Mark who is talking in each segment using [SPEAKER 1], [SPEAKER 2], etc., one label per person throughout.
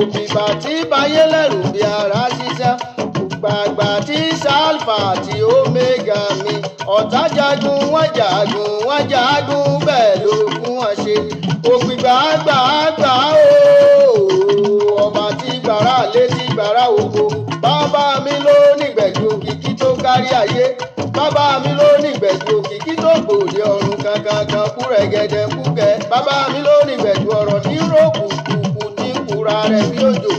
[SPEAKER 1] Òbíbà tí bayé lẹ́rù bí ara ṣiṣẹ́. Gbàgbà tí sálfà àti omega mi. Ọ̀tá jagun wọ́n jagun wọ́n jagun bẹ́ẹ̀ ló fún wọn ṣe. Ògbìgbà àgbà àgbà ooo. Ọba tí gbàrà létí gbàrà oko. Bàbá mi ló nígbẹ̀jú òkìkí tó kárí ayé. Bàbá mi ló nígbẹ̀jú òkìkí tó gbòde ọ̀run kankankan kúrẹ̀gẹ̀dẹ̀ kúkẹ́. Bàbá mi ló nígbẹ̀jú ọ̀rọ̀ tí ró kùkùkù tí ń kura rẹ̀ bí òjò.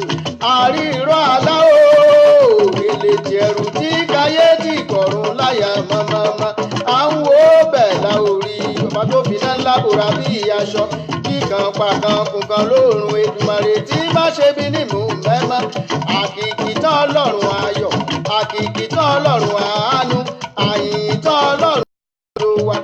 [SPEAKER 1] Àrírọ́ àlá ooo. Èlé jẹ̀rù tí káyé tí kọ̀run láyà mọ́mọ́mọ́. À ń wo bẹ̀ la orí. Bàbá tó fi iná ńlá bòrà bí aṣọ. Kíkan pàkan kùkan lóòrùn Èdùmàrè tí má ṣe bí nímú mẹ́mọ́. Àkìkìtàn Ọlọ́run ayọ̀, àkìkìtàn Ọlọ́run àánú, àyìntàn Ọlọ́run wa.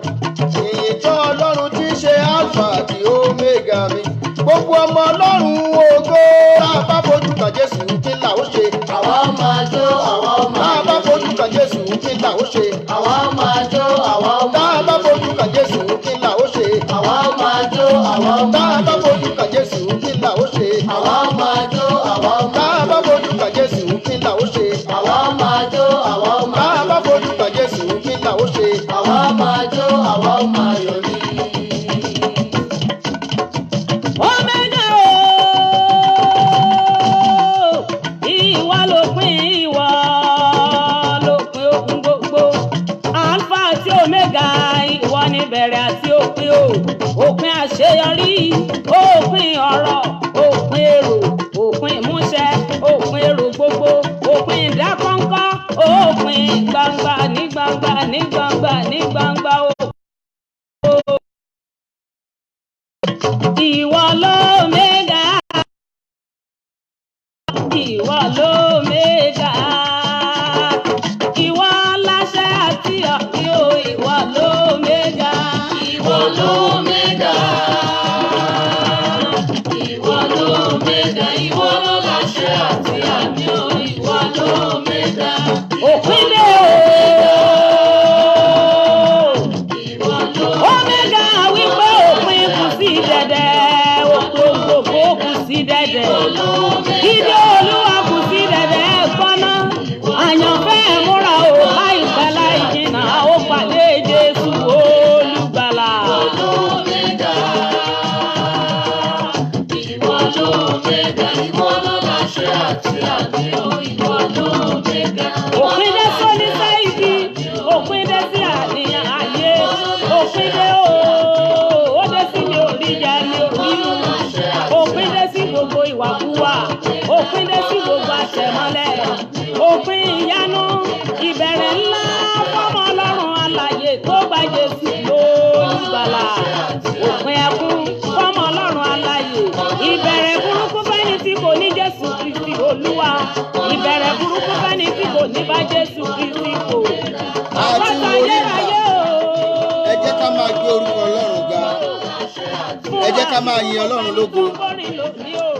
[SPEAKER 1] Ìyìntàn Ọlọ́run tí í ṣe Alpha àti Omega mi. Gbogbo ọmọ Ọlọ́run ògo. Tá a bá fojú kan Jésù kí là ó ṣe.
[SPEAKER 2] Àwa máa jó, àwa
[SPEAKER 1] Tá
[SPEAKER 2] máa
[SPEAKER 1] a bá fojú kan Jésù kí là ó ṣe.
[SPEAKER 2] Àwa máa jó, àwa
[SPEAKER 1] Tá
[SPEAKER 2] máa
[SPEAKER 1] a bá fojú kan Jésù kí là ó ṣe.
[SPEAKER 2] Àwa máa jó, àwa
[SPEAKER 1] Tá
[SPEAKER 2] máa
[SPEAKER 1] a bá fojú kan Jésù kí là ó ṣe.
[SPEAKER 2] Àwa máa jó, àwa
[SPEAKER 1] Tá
[SPEAKER 2] máa
[SPEAKER 1] a bá fojú kan Jésù kí là ó ṣe.
[SPEAKER 2] Àwa máa jó, àwa
[SPEAKER 1] Tá
[SPEAKER 2] máa
[SPEAKER 1] a bá fojú kan Jésù kí là ó ṣe.
[SPEAKER 2] Àwa máa jó, àwa máa yọ̀ ní.
[SPEAKER 3] Omega o, ìwọ lópin, ìwọ lópin ohun gbogbo. Alpha àti Omega, ìwọ ni bẹ̀rẹ̀ àti òpin o. Òpin àṣeyọrí, òpin ọ̀rọ̀, òpin èrò, òpin ìmúṣẹ, òpin èrò gbogbo, òpin ìdákọ́ńkọ́, òpin gbangba ní gbangba ní gbangba ní gbangba o. Ìwọ l'Omega, ìwọ l'Omega, ìwọ láṣẹ àti ọ̀pẹ o, ìwọ l'Omega.
[SPEAKER 2] Ìwọ l'Omega. Ìwọ l'Omega. Ìwọ ló láṣẹ àti àmì o. Ìwọ l'Omega.
[SPEAKER 3] Òpin dé o.
[SPEAKER 2] Ìwọ l'Omega.
[SPEAKER 3] Omega wípé òpin kù sí dẹ̀dẹ̀, òpin gbogbo kù sí dẹ̀dẹ̀. Ìdè Olúwa kù sí dẹ̀dẹ̀ gbọ́ná. Àyànfẹ́ múra o, láìpẹ́ láì jìnnà, ó pàdé Jésù Olùgbàlà.
[SPEAKER 2] Omega. Ìwọ l'Omega. Ìwọ ló láṣẹ àti àmì o. Ìwọ l'Omega.
[SPEAKER 3] Òpin dé sóníṣẹ́ ibi, òpin dé sí àníyàn ayé, òpin dé o, ó dé sí mi ò rí jẹ mi ò rí mu, òpin dé sí gbogbo ìwàkuwà, òpin dé sí gbogbo àṣẹmọ́lẹ̀, òpin ìyanu, ìbẹ̀rẹ̀ ńlá fọ́mọ Ọlọ́run alààyè tó gba Jésù lólùgbàlà, òpin ẹkún fọ́mọ Ọlọ́run alààyè, ìbẹ̀rẹ̀ burúkú fẹ́ni tí kò ní Jésù Kristi Olúwa, ìbẹ̀rẹ̀ burúkú fẹ́ni tí kò ní bá Jésù Kristi kò.
[SPEAKER 4] Àti
[SPEAKER 3] Bàtà
[SPEAKER 4] orí ìgbà.
[SPEAKER 3] ayérayé o.
[SPEAKER 4] Ẹ jẹ́ ká máa gbé orúkọ Ọlọ́run ga. Ẹ jẹ́ ká máa yin Ọlọ́run lógo.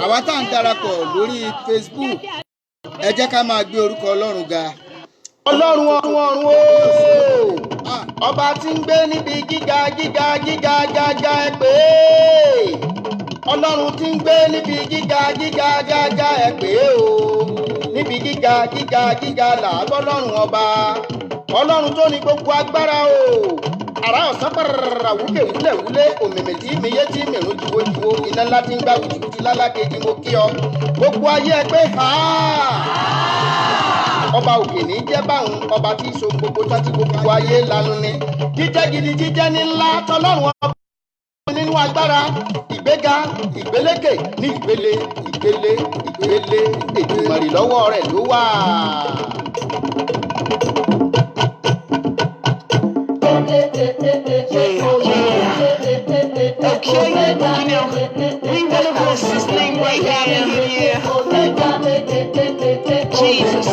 [SPEAKER 4] Àwa tá à ń darapọ̀ lórí Facebook, ẹ jẹ́ ká máa gbé orúkọ Ọlọ́run ga.
[SPEAKER 1] Ọlọ́run ọ̀run ọ̀run ooo.
[SPEAKER 4] Ah,
[SPEAKER 1] Ọba tí ń gbé níbi gíga gíga gíga gágá ẹ pè é. Ọlọ́run tí ń gbé níbi gíga gíga gágá ẹ pè é o. Níbi gíga gíga gíga làbọ́ lọ́run ọba. Ọlọ́run tó ní gbogbo agbára o. Àrá ọ̀sán pàràrà wúkè wúlẹ̀ wúlé òmìmì tí mi yé tí mìíràn juwójuwó iná ńlá tí ń gbá wìtìwìtì lálákejì mo kí ọ. Gbogbo ayé ẹ pé ha! Ọba òkè ní jẹ́ báwọn ọba tí í so gbogbo tán tí gbogbo ayé lanu ni. Jíjẹ́ gidi jíjẹ́ ní ńlá tọlọ́run ọba nínú agbára ìgbéga ìgbélékè ní ìgbélé ìgbélé ìgbélé Èdùmàrè lọ́wọ́ rẹ̀ ló wà.
[SPEAKER 5] Okay, we wanna bless his name right now. Yeah. Jesus,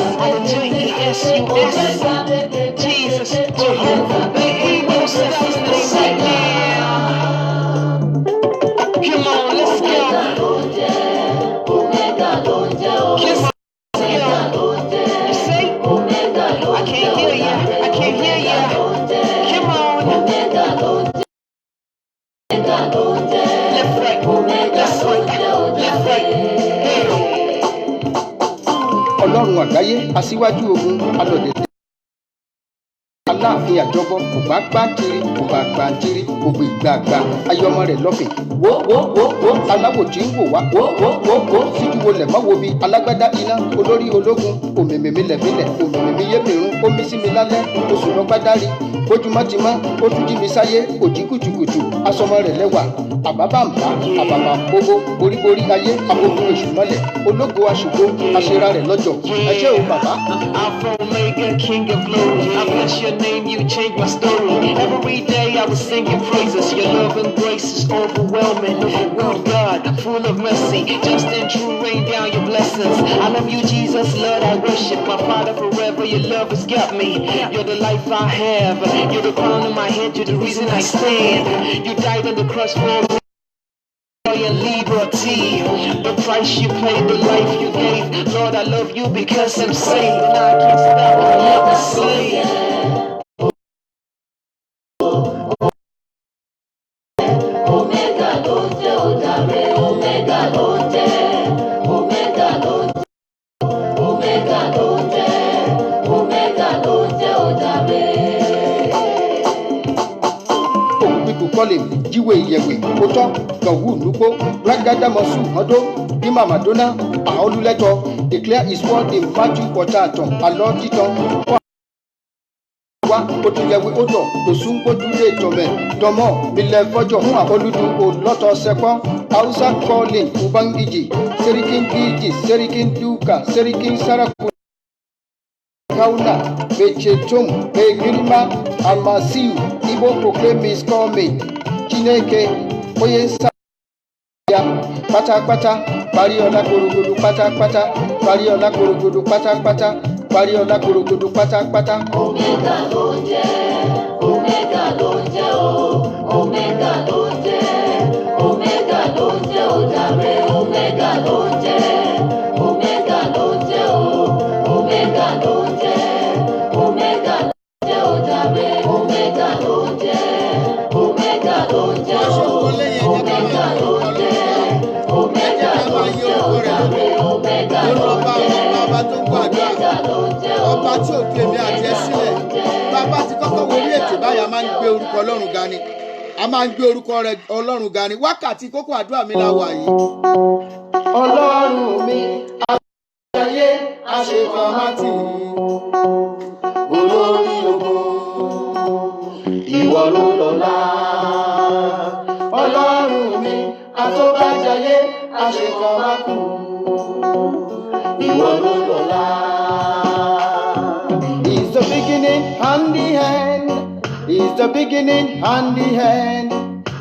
[SPEAKER 5] J-E-S-U-S, Jesus, Jehovah. We gonna say his name right now. Come on, let's go. Kiss. You see? I can't hear ya. I can't hear ya. Come on. Left, right, left, right, left, right. Hey.
[SPEAKER 4] Aṣíwájú ogun alọ̀dẹ̀dẹ̀ aláàfin àjọbọ kò bá gbá kiri, kò bá gbà kiri, kò gbè gbàgbà ayọmọ rẹ̀ lọ́fìn. Wo wo wo wo aláwò tí ń wò wá, wo wo wo wo síjú wo lẹ̀ mọ́ wo bi alágbádá iná olórí ológun òmìmìmì lẹ̀mílẹ̀ òmìmìmì yébìrún omi sí mi lálẹ́ oṣù lọ́gbádárí bójúmọ́ ti mọ́ ó tún jí mi sáyé òjì kùtùkùtù asọmọ rẹ̀ lẹ́wà àbábàǹbá àbàbà gbogbo boríborí ayé abogun èṣù mọ́lẹ̀ ológo aṣògo aṣera rẹ̀ lọ́jọ́ ẹ ṣé o bàbá.
[SPEAKER 5] Alpha Omega, King of Glory. I bless your name, you changed my story. Every day I was singing praises. Your love and grace is overwhelming. Good God, full of mercy, just and true, rain down your blessings. I love you, Jesus, Lord, I worship my Father forever. Your love has got me. You're the life I have. You're the crown of my head. You're the reason I stand. You died on the cross for me. Joy and liberty. The price you paid, the life you gave. Lord, I love you because I'm saved. And I can't stop, I'm not a slave.
[SPEAKER 2] Omega ló ń jẹ́ òjàre, Omega ló ń jẹ́, Omega ló ń jẹ́, Omega ló ń jẹ́, Omega ló ń jẹ́ òjàre.
[SPEAKER 4] Òun pípò kọ́lé jíwé ìyẹ̀wé kótó gọ̀wù nùgbó rágádàmọ́sù mọ́dó bí màmàdóná àhọ́lùlẹ́tọ̀ declare his word in Matthew water àtàn àlọ́ títàn kọ́ wa òtúnyẹ̀wé ó tọ̀ òsúngbójúlé tọ̀mẹ̀ tọmọ ilẹ̀ fọjọ́ fún àkọlùdù òlọ́tọ̀ sẹ́kọ́ Hausa calling Ubangiji Serikin Giji Serikin Duka Serikin Saraku Kauna Mechetom Megirima Almasiu Igbo proclaim his coming Chineke onye nsa ya pátápátá parí ọlá korogodo pátápátá parí ọlá korogodo pátápátá parí ọlá korogodo pátápátá.
[SPEAKER 2] Omega ló ń jẹ́, Omega ló ń jẹ́ o, Omega ló ń jẹ́, Omega ló ń jẹ́ òjàre, Omega ló ń jẹ́, Omega ló ń jẹ́ o, Omega ló ń jẹ́, Omega ló ń jẹ́ òjàre, Omega ló ń jẹ́, Omega ló ń jẹ́ o, Omega ló ń jẹ́, Omega ló ń jẹ́ òjàre, Omega
[SPEAKER 4] Ó
[SPEAKER 2] ló
[SPEAKER 4] lọ
[SPEAKER 2] ń
[SPEAKER 4] bá
[SPEAKER 2] jẹ́.
[SPEAKER 4] ọba ọba tó ń gbàdúrà,
[SPEAKER 2] Omega ló ń jẹ́ o.
[SPEAKER 4] ọba tí ò fi èmi àti ẹ sílẹ̀. Bàbá ti kọ́kọ́ wo orí ètò báyìí, a máa ń gbé orúkọ Ọlọ́run ga ni, a máa ń gbé orúkọ rẹ Ọlọ́run ga ni. Wákàtí kókó àdúrà mi la wà yìí. Ọlọ́run mi ayé àṣefàmátì
[SPEAKER 1] Olórí ogun, ìwọ ló lọ́lá. Ọlọ́run mi àtọ́bàjáyé àṣekọ̀mákù, ìwọ ló lọ́lá.
[SPEAKER 4] Is the beginning and the end. Is the beginning and the end.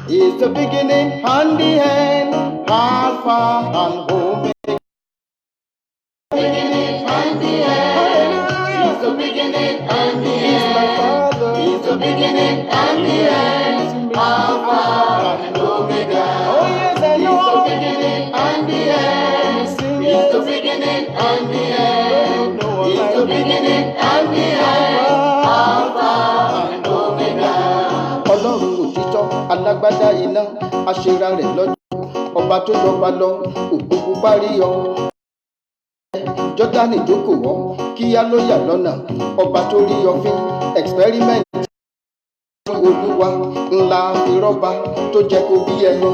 [SPEAKER 4] Is the beginning and the end. Alpha and Omega.
[SPEAKER 1] Beginning and the end. Is the beginning and the
[SPEAKER 4] Is my
[SPEAKER 1] end.
[SPEAKER 4] Father.
[SPEAKER 1] Is the beginning and the end. Alpha and Omega.
[SPEAKER 4] Oh yes, I
[SPEAKER 1] Is the
[SPEAKER 4] know.
[SPEAKER 1] beginning and the end. Is the beginning and the end.
[SPEAKER 4] No one
[SPEAKER 1] Is
[SPEAKER 4] like
[SPEAKER 1] the
[SPEAKER 4] you.
[SPEAKER 1] beginning and the end. Alpha and Omega.
[SPEAKER 4] Ọlọ́run òtítọ́ alágbádá iná aṣera rẹ̀ lọ́jọ́ ọba tó jọba lọ òkúkú parí ọ Jọ́dánì jókòó wọ́ kíá ló yà lọ́nà ọba tó rí ọfín experiment olúwa ńlá fi rọ́ba tó jẹ́ kó bí ẹnu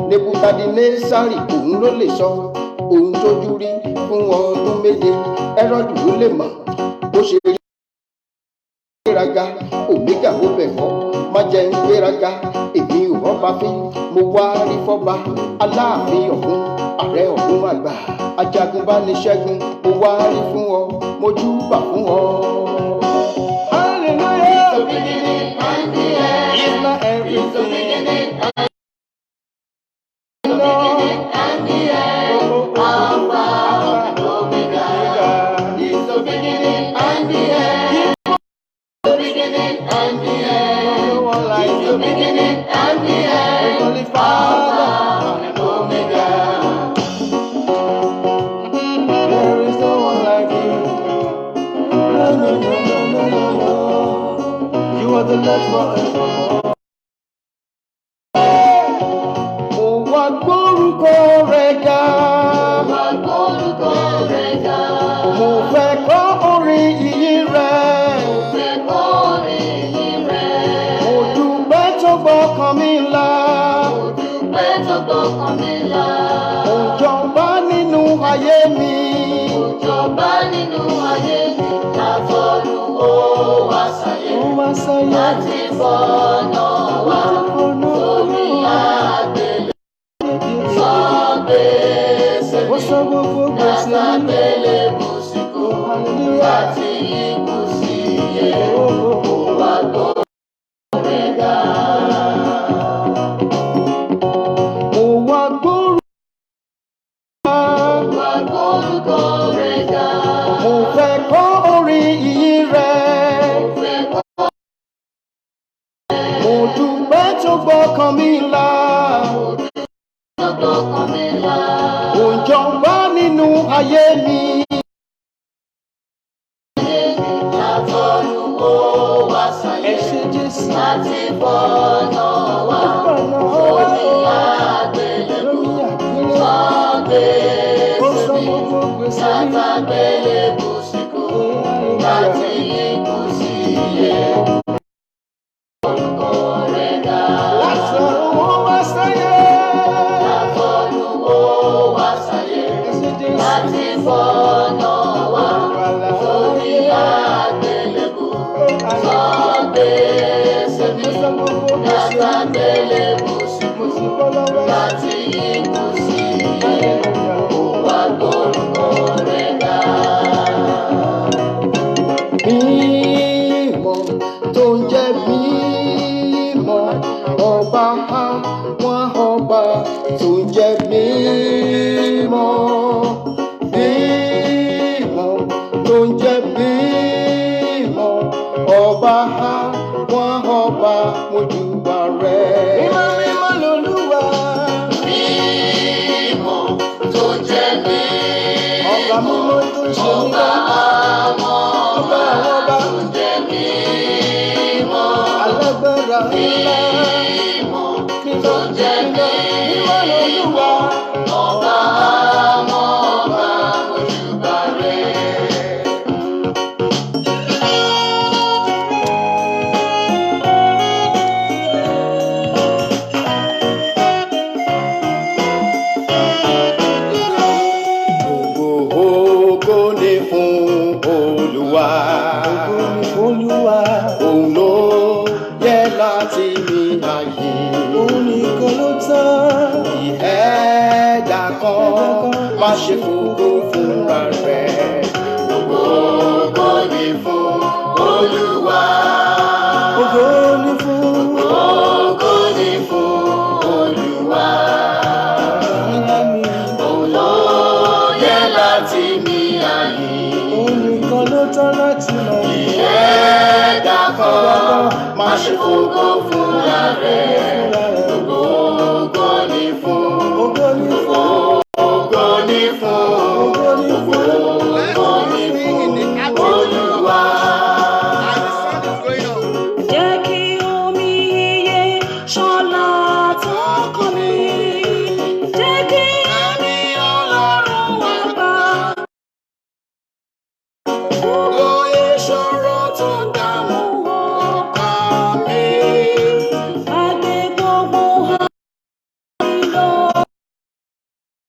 [SPEAKER 4] Nebukadinésárì òun ló lè sọ ohun tójú rí fún ọdún 7 Hẹ́rọ́dù ló lè mọ̀ bó ṣe rí gbéraga omega ó bẹ̀ ọ́ má jẹ́ ń gbéraga èmi ò rọ́ba fín mo wá rí fọ́ba aláàfin ọ̀hún ààrẹ ọ̀hún àgbà ajagun bá ní ṣẹ́gun mo wá rí fún ọ mo júbà fún ọ. Hallelujah.
[SPEAKER 1] The beginning and the end.
[SPEAKER 4] He's my
[SPEAKER 1] Is the
[SPEAKER 4] everything.
[SPEAKER 1] beginning and the beginning and the end. Alpha and Omega. Is the beginning and the end. The beginning and the end.
[SPEAKER 4] No one like
[SPEAKER 1] Is the
[SPEAKER 4] you.
[SPEAKER 1] beginning and the end.
[SPEAKER 4] Holy Father.
[SPEAKER 1] Alpha and Omega.
[SPEAKER 4] There is no one like you. No, no, no, no, no, no, no. You are the Lord forevermore. Mo wá gbórúkọ rẹ̀ ga.
[SPEAKER 2] Wá gbórúkọ rẹ̀ ga.
[SPEAKER 4] Mo fẹ́ kọ́
[SPEAKER 1] mi.
[SPEAKER 2] Ìjọba nínú ayé mi látọ̀run ó wá sáyé.
[SPEAKER 5] Ó wá sáyé.
[SPEAKER 2] Láti fọ̀nà wá sórí àgbélé. San gbèsè
[SPEAKER 5] Ó
[SPEAKER 2] mi.
[SPEAKER 5] san gbogbo gbèsè mi.
[SPEAKER 2] Látàgbélébùú síkú.
[SPEAKER 5] Hallelujah.
[SPEAKER 2] Láti ikú sí iye.
[SPEAKER 5] Oh,
[SPEAKER 2] Ó wá gbórí rẹ̀ ga.
[SPEAKER 1] Mo wá gbórúkọ.
[SPEAKER 2] Wá gbórúkọ rẹ̀ ga.
[SPEAKER 1] Mo fẹ́ kọ́ orin ìyìn rẹ̀.
[SPEAKER 2] Mo fẹ́ kọ́
[SPEAKER 1] Mo dúpẹ́ tó gbọ́kàn mi là.
[SPEAKER 2] gbọ́kàn mi là.
[SPEAKER 1] Òǹjọba nínú ayé mi.
[SPEAKER 2] Látọ̀run ó wá sáyé.
[SPEAKER 5] Ẹ ṣé Jésù.
[SPEAKER 2] Láti fọ̀nà wá
[SPEAKER 5] Fọ̀nà wá.
[SPEAKER 2] sórí àgbélébùú.
[SPEAKER 5] Lórí àgbélébùú.
[SPEAKER 2] San
[SPEAKER 5] Ó
[SPEAKER 2] gbèsè
[SPEAKER 5] san
[SPEAKER 2] mi.
[SPEAKER 5] gbogbo gbèsè mi.
[SPEAKER 2] Látàgbélébùú síkú. Láti ikú sí iye. Orúkọ rẹ̀ ga.
[SPEAKER 1] Látọ̀run ó wá sáyé.
[SPEAKER 2] Látọ̀run ó wá sáyé.
[SPEAKER 5] Ẹ ṣé Jésù.
[SPEAKER 2] Láti fọ̀nà wá sórí àgbélébùú. San gbèsè mi.
[SPEAKER 5] Ó san gbogbo gbèsè mi.
[SPEAKER 2] Látàgbélébùú síkú.
[SPEAKER 5] Mo ti bọ́ lọ́wọ́ ẹ̀ṣẹ̀.
[SPEAKER 2] Láti ikú sí iye. Ó wá gbórúkọ rẹ̀ ga.
[SPEAKER 1] Mímọ́ tó ń jẹ́ mímọ́ ọba àwọn ọba tó ń jẹ́ mímọ́. Mímọ́ tó ń jẹ́ mímọ́ ọba àwọn ọba mojúbà rẹ̀.
[SPEAKER 5] Mímọ́ mímọ́ lolúwa.
[SPEAKER 2] Mímọ́ tó jẹ́
[SPEAKER 5] Ọba
[SPEAKER 2] mímọ́.
[SPEAKER 5] mímọ́ tó ń ṣe
[SPEAKER 2] Ọba
[SPEAKER 5] mímọ́.
[SPEAKER 2] àwọn
[SPEAKER 5] Ọba
[SPEAKER 2] ọba
[SPEAKER 5] àwọn ọba.
[SPEAKER 2] tó jẹ́ mímọ́.
[SPEAKER 5] Alágbára ńlá.
[SPEAKER 2] Mímọ́
[SPEAKER 5] Mímọ́
[SPEAKER 2] tó jẹ́
[SPEAKER 5] mímọ́ mímọ́ lolúwa.
[SPEAKER 2] mímọ́. Ọba àwọn ọba mojúbà rẹ̀.
[SPEAKER 1] Ògo ògo ni fún Olúwa.
[SPEAKER 5] Ògo ni f'Olúwa.
[SPEAKER 1] Òun ló yẹ láti ní ayé.
[SPEAKER 5] Òun nìkan ló tán.
[SPEAKER 1] Ẹ̀dá kan má ṣe fògo fúnra rẹ̀.
[SPEAKER 2] Ògo ni fún Olúwa.
[SPEAKER 5] Ògo ni fún
[SPEAKER 2] Ògo ni fún Olúwa.
[SPEAKER 5] ńlá mi.
[SPEAKER 2] Òun ló yẹ láti ní ayé.
[SPEAKER 5] Òun nìkan ló tán láti lọ.
[SPEAKER 2] Ẹ̀dá kan má ṣe fògo fúnra rẹ̀.
[SPEAKER 5] Fúnra rẹ̀.
[SPEAKER 2] Ògo ni fún.
[SPEAKER 5] Ògo ni fún.
[SPEAKER 2] Ògo ni fún.
[SPEAKER 5] Ògo ni fún.
[SPEAKER 2] Ògo ni fún Olúwa.
[SPEAKER 4] As the sun is going up.
[SPEAKER 3] Jẹ́ kí omi iye ṣọlá tọkàn mi. Jẹ́ kí ẹ̀mí Ọlọ́run wá gbà.
[SPEAKER 1] Gbogbo ìṣòro tó dààmú ọkàn mi.
[SPEAKER 3] Gbàgbé gbogbo àìlọ́.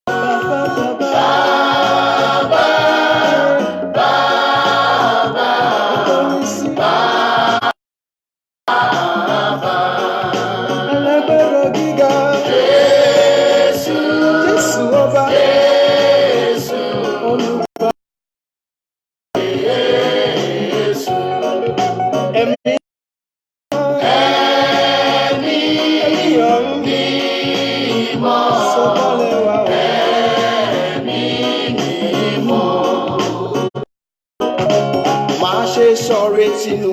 [SPEAKER 5] Bàbá bàbá.
[SPEAKER 2] Bàbá,
[SPEAKER 5] Ògo ni sí. Alágbára gíga.
[SPEAKER 2] Jésù,
[SPEAKER 5] Jésù ọba.
[SPEAKER 2] Jésù,
[SPEAKER 5] Olùgbà.
[SPEAKER 2] Jésù.
[SPEAKER 5] Ẹ̀mí.
[SPEAKER 2] Ẹ̀mí
[SPEAKER 5] Ẹ̀mí ọ̀run.
[SPEAKER 2] mímọ́.
[SPEAKER 5] Sọ̀kalẹ̀ wá o.
[SPEAKER 2] Ẹ̀mí mímọ́.
[SPEAKER 1] Má ṣe sọ̀rọ̀ tinú,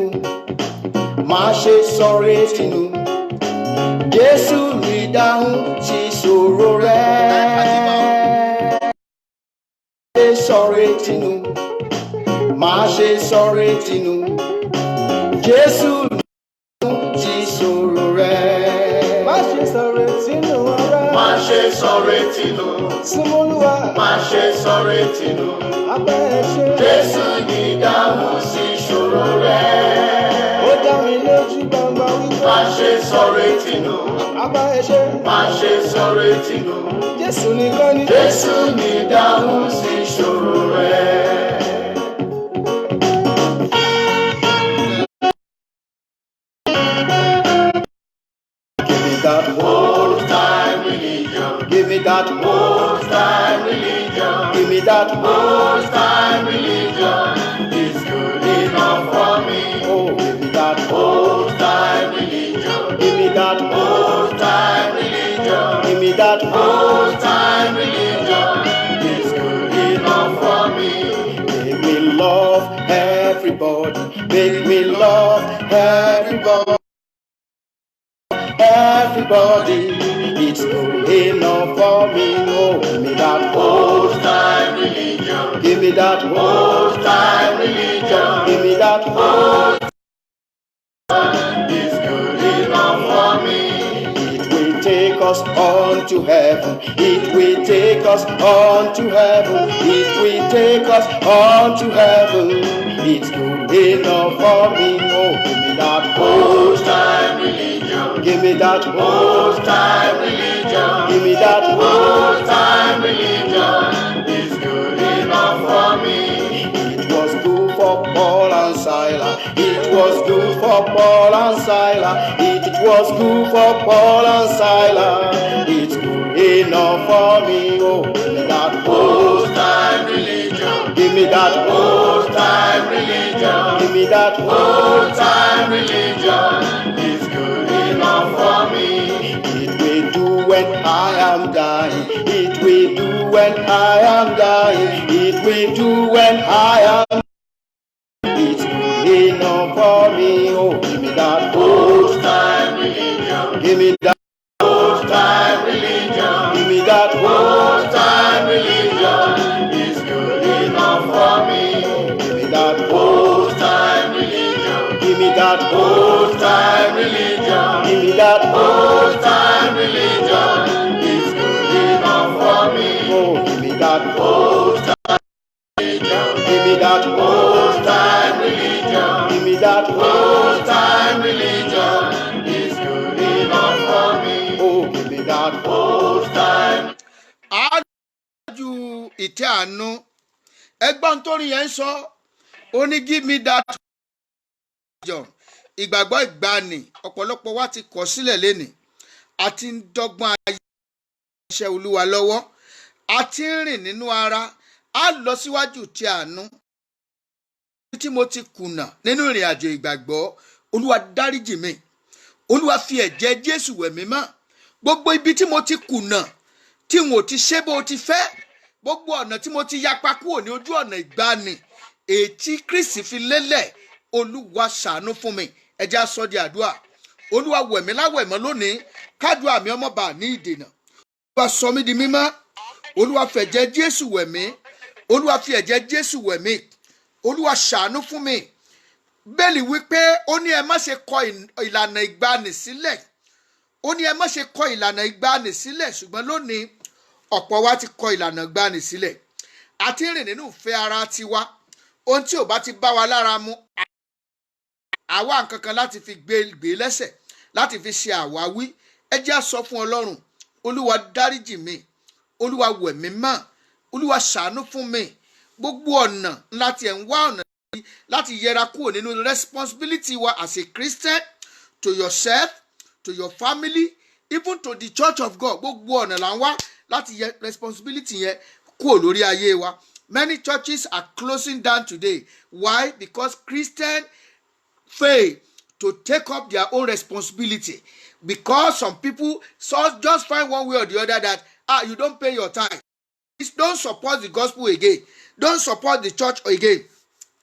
[SPEAKER 1] má ṣe sọ̀rọ̀ tinú. Jésù ní dáhùn sí ìṣòro rẹ̀. Má ṣe sọ̀rọ̀ tinú, má ṣe sọ̀rọ̀ tinú. Jésù ní dáhùn sí ìṣòro rẹ̀.
[SPEAKER 5] Má ṣe sọ̀rọ̀ tínú ara.
[SPEAKER 2] Má ṣe sọ̀rọ̀ tìlú,
[SPEAKER 5] Súnmọ́ Olúwa.
[SPEAKER 2] má ṣe sọ̀rọ̀ tìlú.
[SPEAKER 5] Apá ẹ̀ ṣe.
[SPEAKER 2] Jésù ní ìdáhùn sí ìṣòro rẹ̀.
[SPEAKER 5] Ó dá mi lójú gbangba wípé.
[SPEAKER 2] Má ṣe sọ̀rọ̀ tìlú,
[SPEAKER 1] Abá ẹ ṣe.
[SPEAKER 6] Má ṣe sọ̀rọ̀ etí nù.
[SPEAKER 1] Jésù nìkan ni.
[SPEAKER 6] Jésù ní dáhùn sí ìṣòro rẹ.
[SPEAKER 1] Give me that
[SPEAKER 6] Old time religion.
[SPEAKER 1] Give me that
[SPEAKER 6] Old time religion.
[SPEAKER 1] Give me that
[SPEAKER 6] Old time religion is good enough for me.
[SPEAKER 1] Oh, give me that
[SPEAKER 6] Old time religion.
[SPEAKER 1] Give me that
[SPEAKER 6] Old time religion.
[SPEAKER 1] Give me that
[SPEAKER 6] Old time religion is good enough for me.
[SPEAKER 1] Make me love everybody. Make me love everybody. Everybody. It's good enough for me. Oh, give me that
[SPEAKER 6] Old time religion.
[SPEAKER 1] Give me that
[SPEAKER 6] Old time religion.
[SPEAKER 1] Give me that
[SPEAKER 6] Old is good enough for me.
[SPEAKER 1] It will take us on to heaven. It will take us on to heaven. It will take us on to heaven. It's good enough for me. Oh, give me that
[SPEAKER 6] Old time religion.
[SPEAKER 1] Give me that
[SPEAKER 6] Old time religion.
[SPEAKER 1] Give me that
[SPEAKER 6] Old time religion is good enough for me.
[SPEAKER 1] It was good for Paul and Silas. It was good for Paul and Silas. It was good for Paul and Silas. It's good enough for me. Oh, give me that
[SPEAKER 6] Old time religion.
[SPEAKER 1] Give me that
[SPEAKER 6] Old time religion.
[SPEAKER 1] Give me that
[SPEAKER 6] Old time religion is good enough for me.
[SPEAKER 1] It will do when I am dying. It will do when I am dying. It will do when I am. It's good enough for me. Oh, give me that
[SPEAKER 6] Old time religion.
[SPEAKER 1] Give me that.
[SPEAKER 6] Old time religion.
[SPEAKER 1] Give me that
[SPEAKER 6] Old time religion is good enough for me.
[SPEAKER 1] Give me that
[SPEAKER 6] Old time religion.
[SPEAKER 1] Give me that
[SPEAKER 6] Old time religion.
[SPEAKER 1] Give me that
[SPEAKER 6] Old time religion is good enough for me.
[SPEAKER 1] Oh, give me that
[SPEAKER 6] Old time religion.
[SPEAKER 1] Give me that
[SPEAKER 6] Old time religion.
[SPEAKER 1] Give me that
[SPEAKER 6] Old time religion is good enough for me.
[SPEAKER 1] Oh, give me that
[SPEAKER 6] Old time.
[SPEAKER 4] Ájú ìtẹ́ àánú, ẹgbọ́n torí yẹn ń sọ, ó ní give me that religion. Ìgbàgbọ́ ìgbàanì ọ̀pọ̀lọpọ̀ wa ti kọ̀ sílẹ̀ lénìí. A ti ń dọ́gbọ́n ayé iṣẹ́ Olúwa lọ́wọ́, a ti ń rìn nínú ara, a lọ síwájú ti àánú. Tí mo ti kùnà nínú ìrìn àjò ìgbàgbọ́, Olúwa dáríjì mi, Olúwa fi ẹ̀jẹ̀ Jésù wẹ̀ mí mọ́. Gbogbo ibi tí mo ti kùnà, tí n ò ti ṣe bó ti fẹ́, gbogbo ọ̀nà tí mo ti yapa kúrò ní ojú ọ̀nà ìgbàanì ètí Kristi fi lélẹ̀, Olúwa ṣàánú fún mi. Ẹ jẹ́ á sọ di àdúrà. Olúwa wẹ̀ mí láwẹ̀mọ́ lónìí, kádùá mi ọmọ bá ní ìdènà. Olúwa sọ mí di mímọ́. Olúwa fẹ̀jẹ̀ Jésù wẹ̀ mí. Olúwa fi ẹ̀jẹ̀ Jésù wẹ̀ mí. Olúwa ṣàánú fún mi. Bẹ́ẹ̀ni wípé ó ní ẹ má ṣe kọ ìlànà ìgbàanì sílẹ̀. Ó ní ẹ má ṣe kọ ìlànà ìgbàanì sílẹ̀, ṣùgbọ́n lónìí ọ̀pọ̀ wa ti kọ ìlànà ìgbàanì sílẹ̀. A ti ń rìn nínú ìfẹ́ ara tiwa. Ohun tí ò bá ti bá wa lára mu, àwa nǹkan kan láti fi gbé gbé lẹ́sẹ̀, láti fi ṣe àwáwí. Ẹ jẹ́ á sọ fún Ọlọ́run, Olúwa dáríjì mi, Olúwa wẹ̀ mí mọ́, Olúwa ṣàánú fún mi. Gbogbo ọ̀nà láti ẹ̀ ń wá ọ̀nà láti yẹra kúrò nínú responsibility wa as a Christian to yourself, to your family, even to the church of God. Gbogbo ọ̀nà là ń wá láti yẹ responsibility yẹn kúrò lórí ayé wa. Many churches are closing down today. Why? Because Christian fail to take up their own responsibility, because some people so just find one way or the other that, ah, you don't pay your tithe, don't support the gospel again, don't support the church again,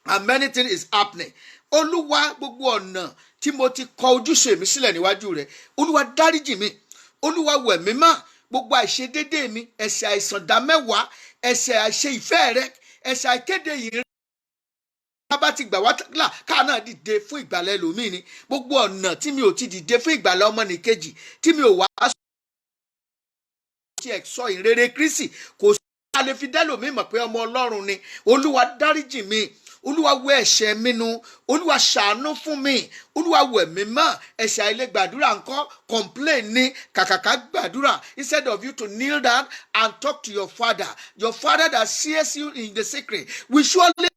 [SPEAKER 4] and many things is happening. Olúwa, gbogbo ọ̀nà tí mo ti kọ ojúṣe mi sílẹ̀ níwájú rẹ̀, Olúwa dáríjì mi, Olúwa wẹ̀ mí mọ́. Gbogbo àìṣedédé mi, ẹ̀ṣẹ̀ àìsàn dá mẹ́wàá, ẹ̀ṣẹ̀ àìṣe ìfẹ́ rẹ, ẹ̀ṣẹ̀ àìkéde yìí bá ti gbà wá là, káà náà dìde fún ìgbàlẹ̀ ẹlòmíì ni. Gbogbo ọ̀nà tí mi ò ti dìde fún ìgbàlẹ̀ ọmọnìkejì, tí mi ò wá tí ẹ̀ sọ ìrere Kristi, kò sí a lè fi dẹ́lòmíì mọ̀ pé ọmọ Ọlọ́run ni. Olúwa dáríjì mi. Olúwa, wẹ ẹ̀ṣẹ̀ mi nù. Olúwa, ṣàánú fún mi. Olúwa, wẹ̀ mí mọ́. Ẹ̀ṣẹ̀ àìlègbàdúrà ńkọ́? Complain ní kàkàkà gbàdúrà. Instead of you to kneel down and talk to your father, your father that sees you in the secret will surely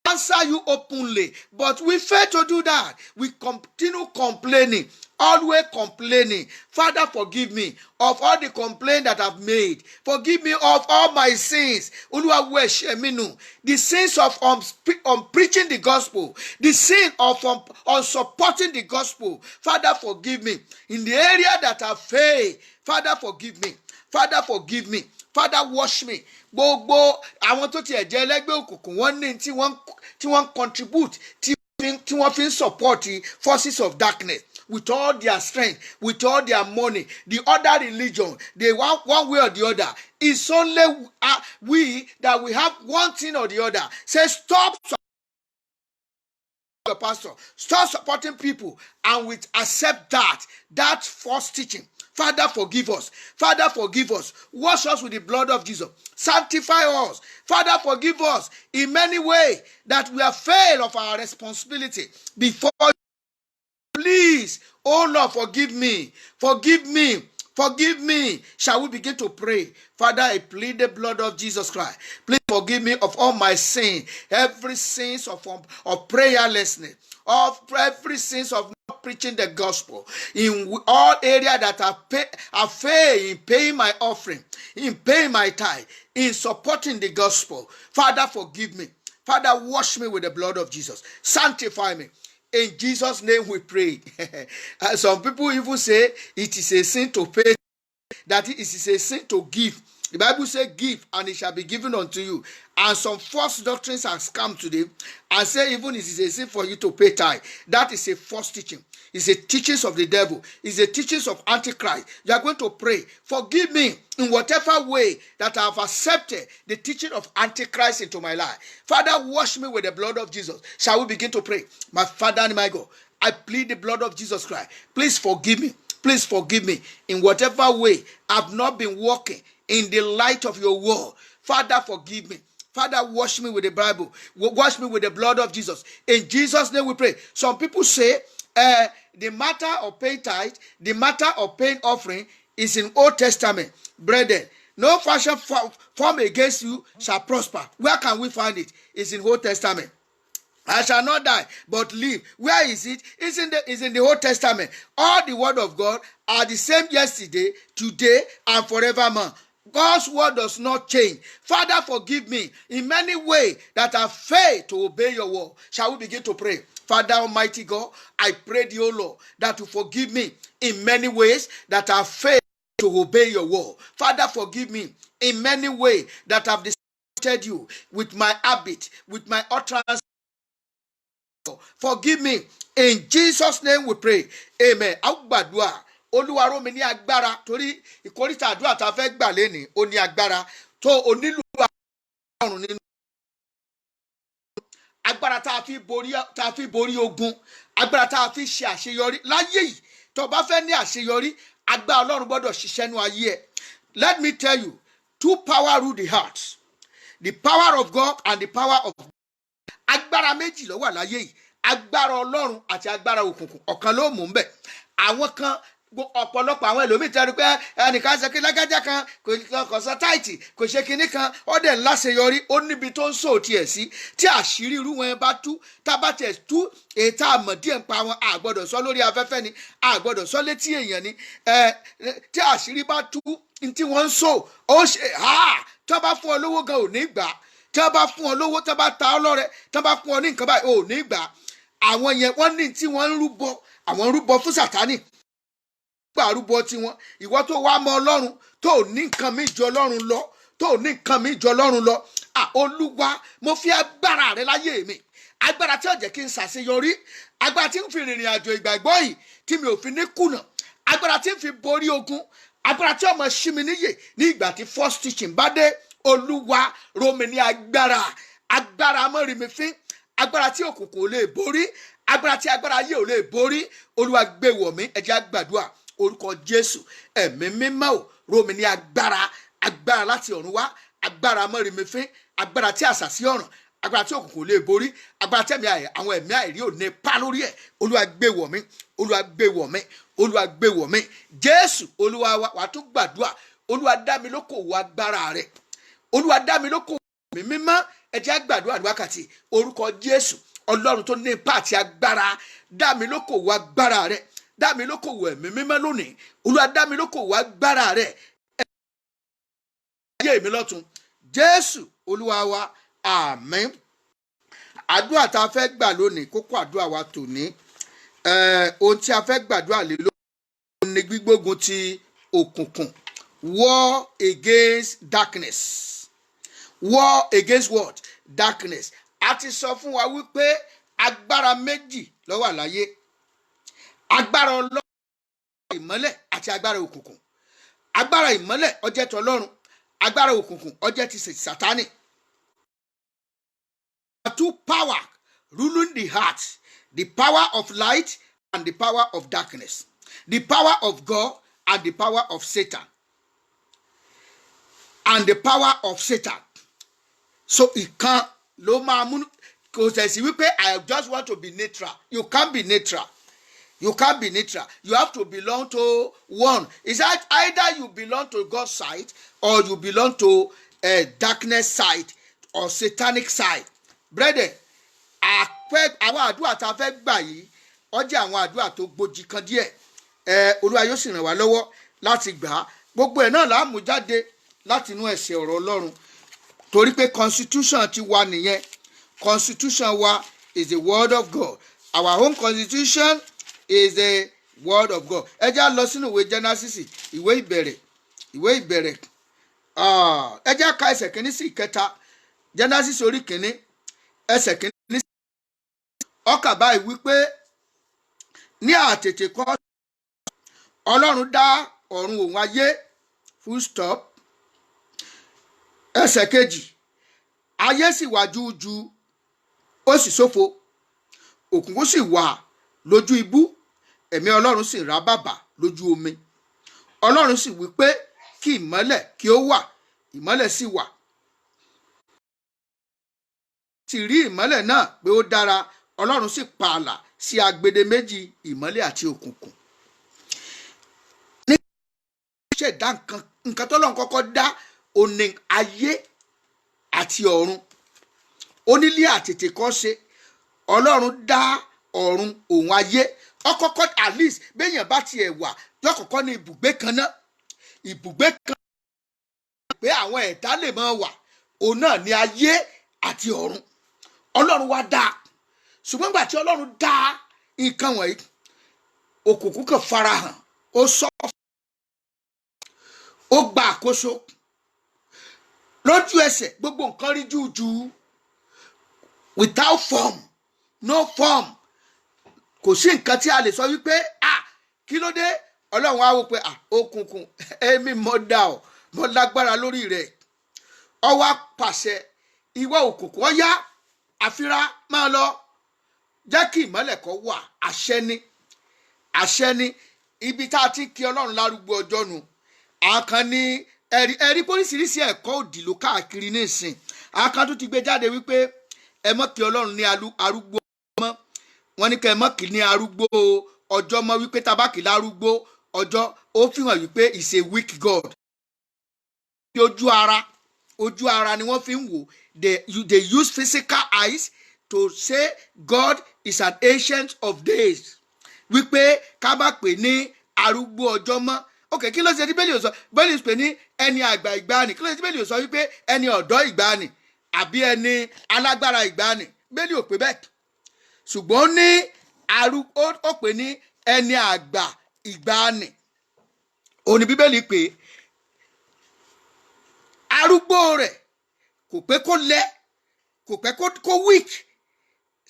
[SPEAKER 4] answer you openly. But we fail to do that. We continue complaining, always complaining. Father, forgive me of all the complaint that I've made. Forgive me of all my sins. Olúwa, wẹ ẹ̀ṣẹ̀ mi nù. The sins of preaching the gospel, the sin of unsupporting the gospel. Father, forgive me. In the area that I failed, Father, forgive me. Father, forgive me. Father, wash me. Gbogbo àwọn tó tiẹ̀ jẹ́ ẹlẹ́gbẹ́ òkùnkùn, wọ́n ní tí wọ́n contribute, tí wọ́n fi ń support the forces of darkness with all their strength, with all their money. The other religion, they want one way or the other. It's only we that we have one thing or the other. Say stop your pastor, stop supporting people, and we accept that false teaching. Father, forgive us. Father, forgive us. Wash us with the blood of Jesus. Sanctify us. Father, forgive us in many ways that we have failed of our responsibility before. Please, oh Lord, forgive me. Forgive me. Forgive me. Shall we begin to pray? Father, I plead the blood of Jesus Christ. Please forgive me of all my sin, every sins of prayerlessness, of every sins of not preaching the gospel in all area that I fail in paying my offering, in paying my tithe, in supporting the gospel. Father, forgive me. Father, wash me with the blood of Jesus. Sanctify me. In Jesus' name we pray. Some people even say it is a sin to pay, that it is a sin to give. The Bible says, "Give, and it shall be given unto you." And some false doctrines have come today and say even it is a sin for you to pay tithe. That is a false teaching. It's a teachings of the devil. It's a teachings of Antichrist. You are going to pray. Forgive me in whatever way that I have accepted the teaching of Antichrist into my life. Father, wash me with the blood of Jesus. Shall we begin to pray? My Father and my God, I plead the blood of Jesus Christ. Please forgive me. Please forgive me in whatever way I've not been walking in the light of your word. Father, forgive me. Father, wash me with the Bible. Wash me with the blood of Jesus. In Jesus' name we pray. Some people say the matter of paying tithe, the matter of paying offering is in Old Testament. Brethren, no fashion form against you shall prosper. Where can we find it? It's in Old Testament. I shall not die, but live. Where is it? It's in the Old Testament. All the word of God are the same yesterday, today, and forevermore. God's word does not change. Father, forgive me in many ways that I failed to obey your word. Shall we begin to pray? Father Almighty God, I pray thee, O Lord, that you forgive me in many ways that I failed to obey your word. Father, forgive me in many ways that I've disappointed you with my habit, with my utterance. Forgive me. In Jesus' name we pray. Amen. A ó gbàdúrà. Olúwa, ró mi ní agbára, torí ìkóríta àdúrà tá a fẹ́ gbà lénìí, ó ní agbára tó o nílò Ọlọ́run nínú. Agbára tá a fi borí ogun, agbára tá a fi ṣe àṣeyọrí láyé yìí. Tó o bá fẹ́ ní àṣeyọrí, agbára Ọlọ́run gbọ́dọ̀ ṣiṣẹ́ nú ayé ẹ̀. Let me tell you, two power rule the heart: the power of God and the power of agbára méjì ló wà láyé yìí, agbára Ọlọ́run àti agbára òkùnkùn. Ọ̀kan ló mú un bẹ̀. Àwọn kan, ọ̀pọ̀lọpọ̀ àwọn ẹlòmíì tẹ́lu pé ẹnìkan ṣe kí lágájá kan kò sọ tithe, kò ṣe kinní kan, ó dẹ̀ ń láṣeyọrí. Ó níbi tó ń sọ tiẹ̀ sí. Tí àṣírí irú wọn bá tú, tá bá tiẹ̀ tú èyí tá a mọ̀ díẹ̀ ń pa wọn, a gbọ́dọ̀ sọ lórí afẹ́fẹ́ ni, a gbọ́dọ̀ sọ létí èèyàn ni. Tí àṣírí bá tú ní tí wọ́n ń sọ, ó ṣe ha. Tí wọ́n bá fún ọ lówó gan, ò ní gbà. Tí wọ́n bá fún ọ lówó, tí wọ́n bá ta ọ lọ́rẹ, tí wọ́n bá fún ọ ní nǹkan báyìí, ò ní gbà. Àwọn yẹn, wọ́n ní tí wọ́n ń rúbọ, àwọn ń rúbọ fún Sàtánì, gbà rúbọ tiwọn. Ìwọ tó wá mọ Ọlọ́run, tó ní nǹkan mi ju Ọlọ́run lọ, tó ní nǹkan mi ju Ọlọ́run lọ, à, Olúwa, mo fi agbára rẹ láyé mi, agbára tí ó jẹ́ kí n ṣàṣeyọrí, agbára tí ń fi rìnrìn àjò ìgbàgbọ́ yìí tí mi ò fi ní kùnà, agbára tí ń fi borí ogun, agbára tí ó máa ṣí mi níyè ní ìgbà tí false teaching bá dé. Olúwa, ró mi ní agbára, agbára mọ́rìmífín, agbára tí òkùnkùn ò lè borí, agbára tí agbára ayé ò lè borí. Olúwa, gbé wọ̀ mí. Ẹ jẹ́ á gbàdúrà. Orúkọ Jésù. Ẹ̀mí mímọ́ ò, ró mi ní agbára, agbára láti ọ̀run wá, agbára mọ́rìmífín, agbára tí àṣàsí ọ̀ràn. Agbára tí òkùnkùn lè borí, agbára tẹ̀mí àwọn ẹ̀mí àìrí ò ní pa lórí ẹ̀, Olúwa gbé wọ̀ mí, Olúwa gbé wọ̀ mí, Olúwa gbé wọ̀ mí. Jésù Olúwa wa. Wàá tún gbàdúrà. Olúwa, dá mi lókòwò agbára rẹ̀. Olúwa, dá mi lókòwò mi mímọ́. Ẹ jẹ́ á gbàdúrà ní wákàtí. Orúkọ Jésù. Ọlọ́run tó ní ipá àti agbára, dá mi lókòwò agbára rẹ̀, dá mi lókòwò ẹ̀mí mímọ́ lónìí. Olúwa, dá mi lókòwò agbára rẹ̀, ayé mi lọ́tun. Jésù Olúwa wa, àmín. Àdúrà tá a fẹ́ gbà lónìí, kókó àdúrà wa tòní, ohun tí a fẹ́ gbàdúrà lé lónìí ni gbígbógun ti òkùnkùn, war against darkness. War against what? Darkness. A ti sọ fún wa wípé agbára méjì ló wà láyé: agbára Ọlọ́run ìmọ́lẹ̀ àti agbára òkùnkùn. Agbára ìmọ́lẹ̀ ó jẹ́ tọlọ́run, agbára òkùnkùn ó jẹ́ ti Sátánì. Two power ruling the heart: the power of light and the power of darkness, the power of God and the power of Satan, and the power of Satan. So ìkan ló máa mú. Kò sẹ̀sì wípé "I just want to be neutral." You can't be neutral. You can't be neutral. You have to belong to one. Is that either you belong to God's side or you belong to darkness side or satanic side. Brethren, àpẹ àwọn àdúrà tá a fẹ́ gbà yìí, ó jẹ́ àwọn àdúrà tó gbòjì kan díẹ̀. Ẹ Olúwa yóò sì ràn wá lọ́wọ́ láti gbà á. Gbogbo ẹ̀ náà là á mú jáde láti inú ẹsẹ̀ ọ̀rọ̀ Ọlọ́run, torí pé constitution ti wa nìyẹn. Constitution wa is the word of God. Our own constitution is the word of God. Ẹ já lọ sínú ìwé Genesis, ìwé ìbẹ̀rẹ̀, ìwé ìbẹ̀rẹ̀. Ah, ẹ já ka ẹsẹ̀ kìíní sí ìkẹta. Genesis orí kìíní, ẹsẹ̀ kìíní sí ọkà báyìí wípé, ní àtètèkọ́ Ọlọ́run dá ọ̀run òun ayé, full stop. Ẹsẹ̀ kejì, ayé sì wà júújú, ó sì ṣófo, òkùnkùn sì wà lójú ibú, ẹ̀mí Ọlọ́run sì rá bàbà lójú omi. Ọlọ́run sì wí pé, kí ìmọ́lẹ̀ kí ó wà. Ìmọ́lẹ̀ sì wà. Sì rí ìmọ́lẹ̀ náà pé ó dára. Ọlọ́run sì pààlà sí agbede méjì ìmọ́lẹ̀ àti òkùnkùn. Ní ṣẹ̀dá nǹkan, nǹkan tọ́lọ́run kọ́kọ́ dá òní ayé àti ọ̀run. Onílé àtètèkọ́ṣe Ọlọ́run dá ọ̀run òun ayé. Ọkọ́kọ́, at least béèyàn bá tiẹ̀ wà, yọkọ̀kọ́ ní ibùgbé kan náà, ibùgbé kan pé àwọn ẹ̀dá lè máa wà, òun náà ní ayé àti ọ̀run. Ọlọ́run wá dá, ṣùgbọ́n gbà tí Ọlọ́run dá nǹkan wọ̀nyí, òkùnkùn kan farahàn, ó sọ, ó gba àkóso lójú ẹsẹ̀. Gbogbo nǹkan rí jújù, without form, no form. Kò sí nǹkan tí a lè sọ wípé, ah, kí ló dé? Ọlọ́run á wò pé, ah, òkùnkùn, èmi mọ̀ dá ọ, mo lágbára lórí rẹ̀. Ó wá pàṣẹ, ìwọ òkùnkùn, ó yá, àfira, máa lọ, jẹ́ kí ìmọ́lẹ̀ kó wà. Àṣẹ ni, àṣẹ ni. Ibi tá a ti kí Ọlọ́run lárúgbó ọjọ́ nu. Àwọn kan ní ẹ̀rí ẹ̀rí póríṣiríṣi ẹ̀kọ́ òdì ló káàkiri nísìn. Àwọn kan tún ti gbé jáde wípé ẹ mọ́ kí Ọlọ́run ní arúgbó mọ́. Wọ́n ní kẹ́ ẹ mọ́ kí ní arúgbó ọjọ́ mọ́, wípé tabaki lárúgbó ọjọ́, ó fi hàn wípé is a weak God. Ojú ara, ojú ara ni wọ́n fi ń wò. They use physical eyes to say God is an ancient of days, wípé ká bá pè ní arúgbó ọjọ́ mọ́. Ok, kí ló ṣe tí Bíbélì ò sọ? Bíbélì pè ní ẹni àgbà ìgbàanì. Kí ló ṣe tí Bíbélì ò sọ wípé ẹni ọ̀dọ́ ìgbàanì àbí ẹni alágbára ìgbàanì? Bíbélì ò pé bẹ́ẹ̀, ṣùgbọ́n ó ní ó pè ní ẹni àgbà ìgbàanì. Òní Bíbélì pé arúgbó rẹ̀ kò pé kó lẹ, kò pé kó weak.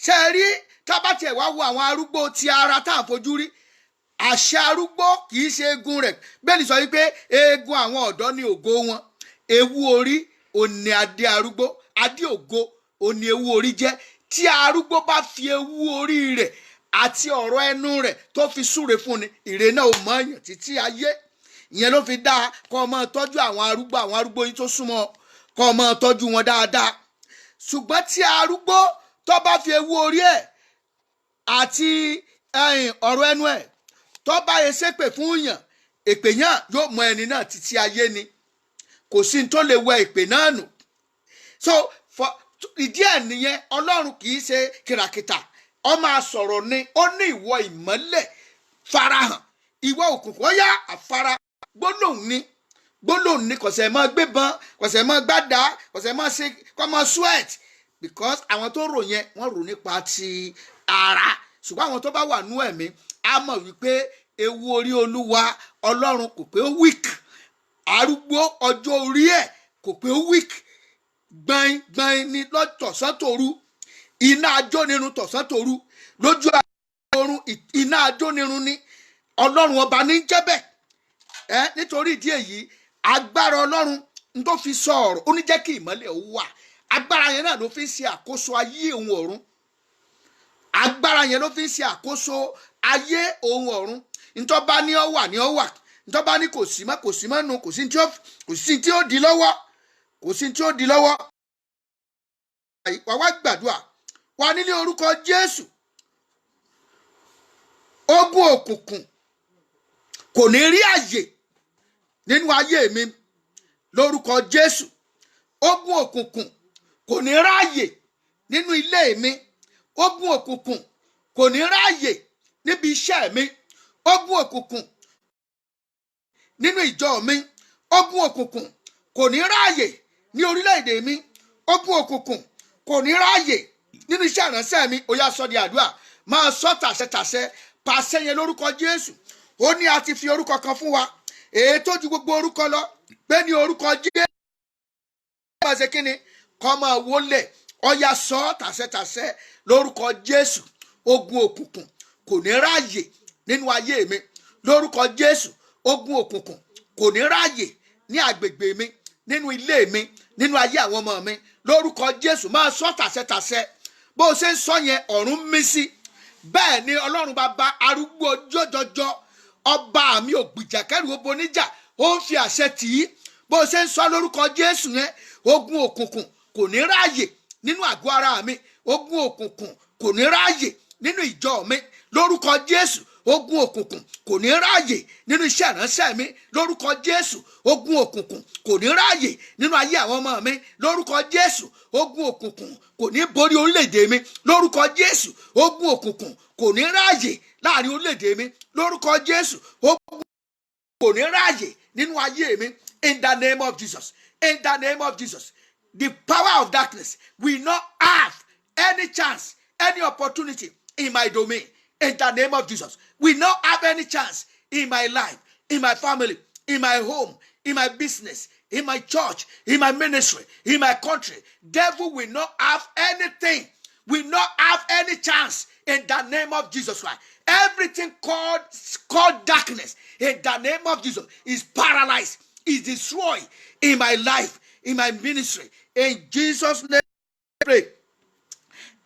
[SPEAKER 4] Ṣe é rí, tábà tiẹ̀ wá wo àwọn arúgbó ti ara tá à ń fojú rí, àṣẹ arúgbó kì í ṣe eegun rẹ̀. Bẹ́ẹ̀ ni sọ wípé eegun àwọn ọ̀dọ́ ní ògo wọn. Ewu orí òní adé arúgbó, adé ògo òní ewu orí jẹ́. Tí arúgbó bá fi ewu orí rẹ̀ àti ọ̀rọ̀ ẹnu rẹ̀ tó fi súre fún ni, ìre náà ò mọ èèyàn títí ayé. Ìyẹn ló fi dáa kó o máa tọ́jú àwọn arúgbó, àwọn arúgbó yìí tó súnmọ́, kó o máa tọ́jú wọn dáadáa. Ṣùgbọ́n tí arúgbó tó bá fi ewu orí ẹ̀ àti ẹ̀yìn ọ̀rọ̀ ẹnu ẹ̀ tó bá yẹ ṣépè fún yàn, èpè yàn yóò mọ ẹni náà títí ayé ni. Kò sí ní tó lè wẹ èpè náà nù. So for ìdí ẹ̀ nìyẹn, Ọlọ́run kì í ṣe kìràkìtà, ó máa sọ̀rọ̀ ni. Ó ní, "Ìwọ ìmọ́lẹ̀, farahàn, ìwọ òkùnkùn, ó yá àfara." Gbólóhùn ni, gbólóhùn ni. Kọ̀sẹ̀ máa gbébọn, kọ̀sẹ̀ máa gbádàá, kọ̀sẹ̀ máa ṣe kọ́ máa sweat, because àwọn tó rò yẹn, wọ́n rò nípa ti ara. Ṣùgbọ́n àwọn tó bá wà nú ẹ̀mí á mọ̀ wípé ewu orí Olúwa Ọlọ́run kò pé ó weak. Arúgbó ọjọ́ orí ẹ̀ kò pé ó weak. Gbọ̀n gbọ̀n ni lọ́tọ̀sán tòru, iná ajónirun tọ̀sán tòru, lójú oorun, iná ajónirun ni. Ọlọ́run ọba ní jẹ́ bẹ́ẹ̀ ẹ. Nítorí ìdí èyí, agbára Ọlọ́run n tó fi sọ ọ̀rọ̀, ó ní jẹ́ kí ìmọ́lẹ̀ ó wà. Agbára yẹn náà ló fi ń ṣe àkóso ayé òun ọ̀run. Agbára yẹn ló fi ń ṣe àkóso ayé òun ọ̀run. Ntọ́ bá ní ọ wà ní ọ wà, ntọ́ bá ní kò sí mọ́, kò sí mọ́ nu. Kò sí tí ó di lọ́wọ́, kò sí tí ó di lọ́wọ́. Wà wá gbàdúrà wà nílé orúkọ Jésù. Ogun òkùnkùn kò ní rí àyè nínú ayé mi lórúkọ Jésù. Ogun òkùnkùn kò ní ráàyè nínú ilé mi. Ogun òkùnkùn kò ní ráàyè níbi iṣẹ́ mi. Ogun òkùnkùn nínú ìjọ mi. Ogun òkùnkùn kò ní ráàyè ní orílẹ̀-èdè mi. Ogun òkùnkùn kò ní ráàyè nínú iṣẹ́ ìránṣẹ́ mi. Ó yá, sọ di àdúrà. Máa sọ tàṣẹ tàṣẹ, pàṣẹ yẹn lórúkọ Jésù. Ó ní a ti fi orúkọ kan fún wa, èyí tó ju gbogbo orúkọ lọ, pé ní orúkọ Jésù máa ṣe kí ni kọ́ máa wólẹ̀. Ọ̀yà, sọ tàṣẹ tàṣẹ lórúkọ Jésù. Ogun òkùnkùn kò ní ráàyè nínú ayé mi lórúkọ Jésù. Ogun òkùnkùn kò ní ráàyè ní àgbègbè mi, nínú ilé mi, nínú ayé àwọn ọmọ mi lórúkọ Jésù. Máa sọ tàṣẹ tàṣẹ. Bó o ṣe ń sọ yẹn, ọ̀run mí sí. Bẹ́ẹ̀ ni Ọlọ́run bàbá arúgbó ọjọ́ jọjọ, ọba mi ògbìjà kẹrù oboníjà, ó ń fi àṣẹ tì í. Bó o ṣe ń sọ lórúkọ Jésù yẹn, ogun òkùnkùn kò ní ráàyè nínú àgọ́ ara mi. Ogun òkùnkùn kò ní ráàyè nínú ìjọ mi lórúkọ Jésù. Ogun òkùnkùn kò ní ráàyè nínú iṣẹ́ ìránṣẹ́ mi lórúkọ Jésù. Ogun òkùnkùn kò ní ráàyè nínú ayé àwọn ọmọ mi lórúkọ Jésù. Ogun òkùnkùn kò ní borí orílẹ̀-èdè mi lórúkọ Jésù. Ogun òkùnkùn kò ní ráàyè láàrin orílẹ̀-èdè mi lórúkọ Jésù. Ogun kò ní ráàyè nínú ayé mi. In the name of Jesus, in the name of Jesus, the power of darkness will not have any chance, any opportunity in my domain. In the name of Jesus, will not have any chance in my life, in my family, in my home, in my business, in my church, in my ministry, in my country. Devil will not have anything, will not have any chance in the name of Jesus Christ. Everything called darkness in the name of Jesus is paralyzed, is destroyed in my life, in my ministry. In Jesus' name, pray.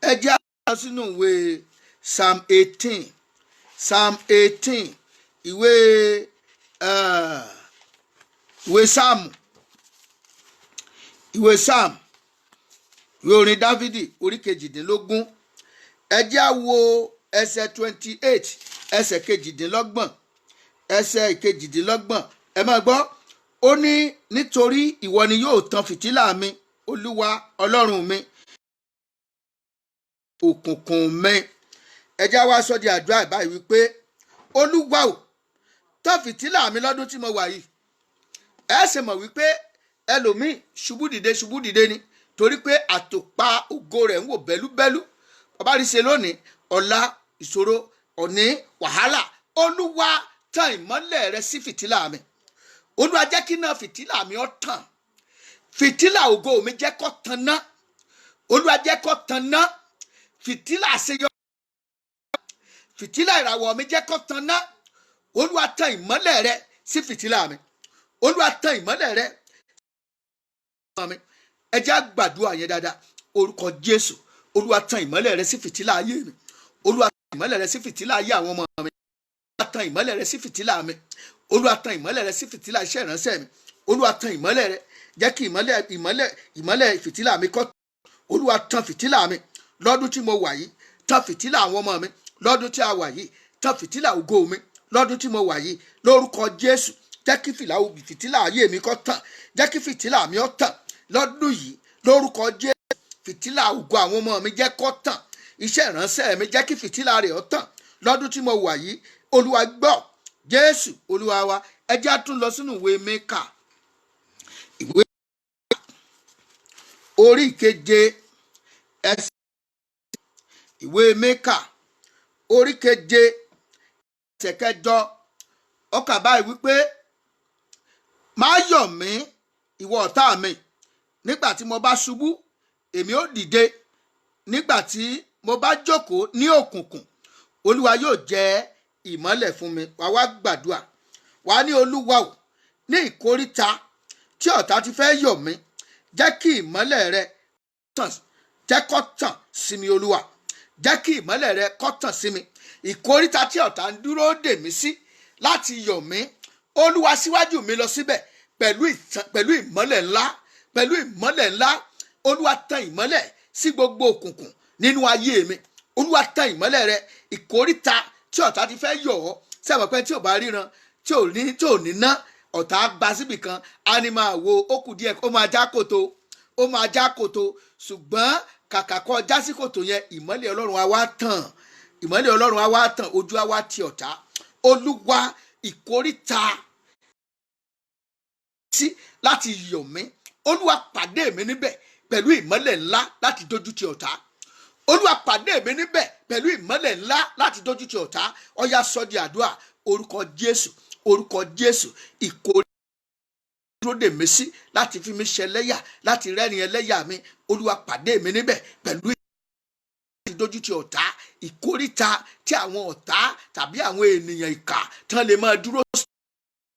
[SPEAKER 4] Ẹ jẹ́ á lọ sínú ìwé Psalm 18, Psalm 18, ìwé Psalm, ìwé Psalm, ìwé orin Dávidi, orí 18. Ẹ jẹ́ á wo ẹsẹ̀ 28, ẹsẹ̀ 28, ẹsẹ̀ 28. Ẹ máa gbọ́. Ó ní, "Nítorí ìwọ ni yóò tan fìtílà mi, Olúwa Ọlọ́run mi, òkùnkùn mi." Ẹ jẹ́ wá sọ di àdúrà báyìí wípé, "Olúwa ò, tán fìtílà mi lọ́dún tí mo wà yìí." Ẹ ṣe mọ̀ wípé ẹlòmíì ṣubú dìde, ṣubú dìde ni, torí pé àtòpà ògo rẹ̀ ń wò bẹ́lúbẹ́lú. Ọba rí ṣe lónìí, ọ̀la ìṣòro, òní wàhálà. Olúwa, tàn ìmọ́lẹ̀ rẹ sí fìtílà mi. Olúwa, jẹ́ kí iná fìtílà mi ó tàn. Fìtílà ògo mi, jẹ́ kó tan ná. Olúwa, jẹ́ kó tan ná. Fìtílà àṣeyọrí, fìtílà ìràwọ̀ mi, jẹ́ kó tan ná. Olúwa, tàn ìmọ́lẹ̀ rẹ sí fìtílà mi. Olúwa, tàn ìmọ́lẹ̀ rẹ mi. Ẹ jẹ́ á gbàdúrà yẹn dáadáa. Orúkọ Jésù. Olúwa, tàn ìmọ́lẹ̀ rẹ sí fìtílà ayé mi. Olúwa, tàn ìmọ́lẹ̀ rẹ sí fìtílà ayé àwọn ọmọ mi. Olúwa, tàn ìmọ́lẹ̀ rẹ sí fìtílà mi. Olúwa, tàn ìmọ́lẹ̀ rẹ sí fìtílà iṣẹ́ ìránṣẹ́ mi. Olúwa, tàn ìmọ́lẹ̀ rẹ. Jẹ́ kí ìmọ́lẹ̀, ìmọ́lẹ̀, ìmọ́lẹ̀ fìtílà mi kó. Olúwa tan fìtílà mi lọ́dún tí mo wà yìí, tan fìtílà àwọn ọmọ mi lọ́dún tí a wà yìí, tan fìtílà ògo mi lọ́dún tí mo wà yìí lórúkọ Jésù. Jẹ́ kí fìtílà ayé mi kó tàn, jẹ́ kí fìtílà mi ó tàn lọ́dún yìí lórúkọ Jésù. Fìtílà ògo àwọn ọmọ mi jẹ́ kó tàn, iṣẹ́ ìránṣẹ́ mi jẹ́ kí fìtílà rẹ̀ ó tàn lọ́dún tí mo wà yìí. Olúwa gbọ́, Jésù Olúwa wa. Ẹ jẹ́ á tún lọ sínú ìwé Míkà, ìwé orí keje ẹsẹ̀, ìwé Míkà orí keje ẹsẹ̀ kẹjọ. Ó kà báyìí wípé, "Má yọ̀ mí, ìwọ ọ̀tá mi. Nígbà tí mo bá ṣubú, èmi ó dìde. Nígbà tí mo bá jókòó ní òkùnkùn, Olúwa yóò jẹ́ ìmọ́lẹ̀ fún mi." Wàá wá gbàdúrà, wàá ní, "Olúwa o, ní ìkóríta tí ọ̀tá ti fẹ́ yọ̀ mí, jẹ́ kí ìmọ́lẹ̀ rẹ tàn, jẹ́ kó tàn sí mi. Olúwa, jẹ́ kí ìmọ́lẹ̀ rẹ kó tàn sí mi. Ìkóríta tí ọ̀tá ń dúró dè mí sí láti yọ̀ mí, Olúwa, síwájú mi lọ síbẹ̀ pẹ̀lú ìtàn, pẹ̀lú ìmọ́lẹ̀ ńlá, pẹ̀lú ìmọ́lẹ̀ ńlá. Olúwa, tan ìmọ́lẹ̀ sí gbogbo òkùnkùn nínú ayé mi. Olúwa, tan ìmọ́lẹ̀ rẹ." Ìkóríta tí ọ̀tá ti fẹ́ yọ̀ ọ́, sẹ́wọ̀n pé tí ò bá ríran, tí ò ní ná, ọ̀tá gba síbì kan, á ní máa wo, ó kù díẹ̀, ó máa já kòtò, ó máa já kòtò. Ṣùgbọ́n kàkà kó já sí kòtò yẹn, ìmọ́lẹ̀ Ọlọ́run á wá tàn, ìmọ́lẹ̀ Ọlọ́run á wá tàn, ojú á wá ti ọ̀tá. Olúwa, ìkóríta sí láti yọ̀ mí, Olúwa, pàdé mi níbẹ̀ pẹ̀lú ìmọ́lẹ̀ ńlá láti dójú ti ọ̀tá. Olúwa, pàdé mi níbẹ̀ pẹ̀lú ìmọ́lẹ̀ ńlá láti dójú ti ọ̀tá. Ó yá, sọ di àdúrà. Orúkọ Jésù, orúkọ Jésù. Ìkórè dúró dè mí sí láti fi mí ṣẹlẹ́yà, láti rẹ́rìn ẹlẹ́yà mi, Olúwa, pàdé mi níbẹ̀ pẹ̀lú ìdójú ti ọ̀tá. Ìkóríta tí àwọn ọ̀tá tàbí àwọn ènìyàn ìkà tán lè máa dúró,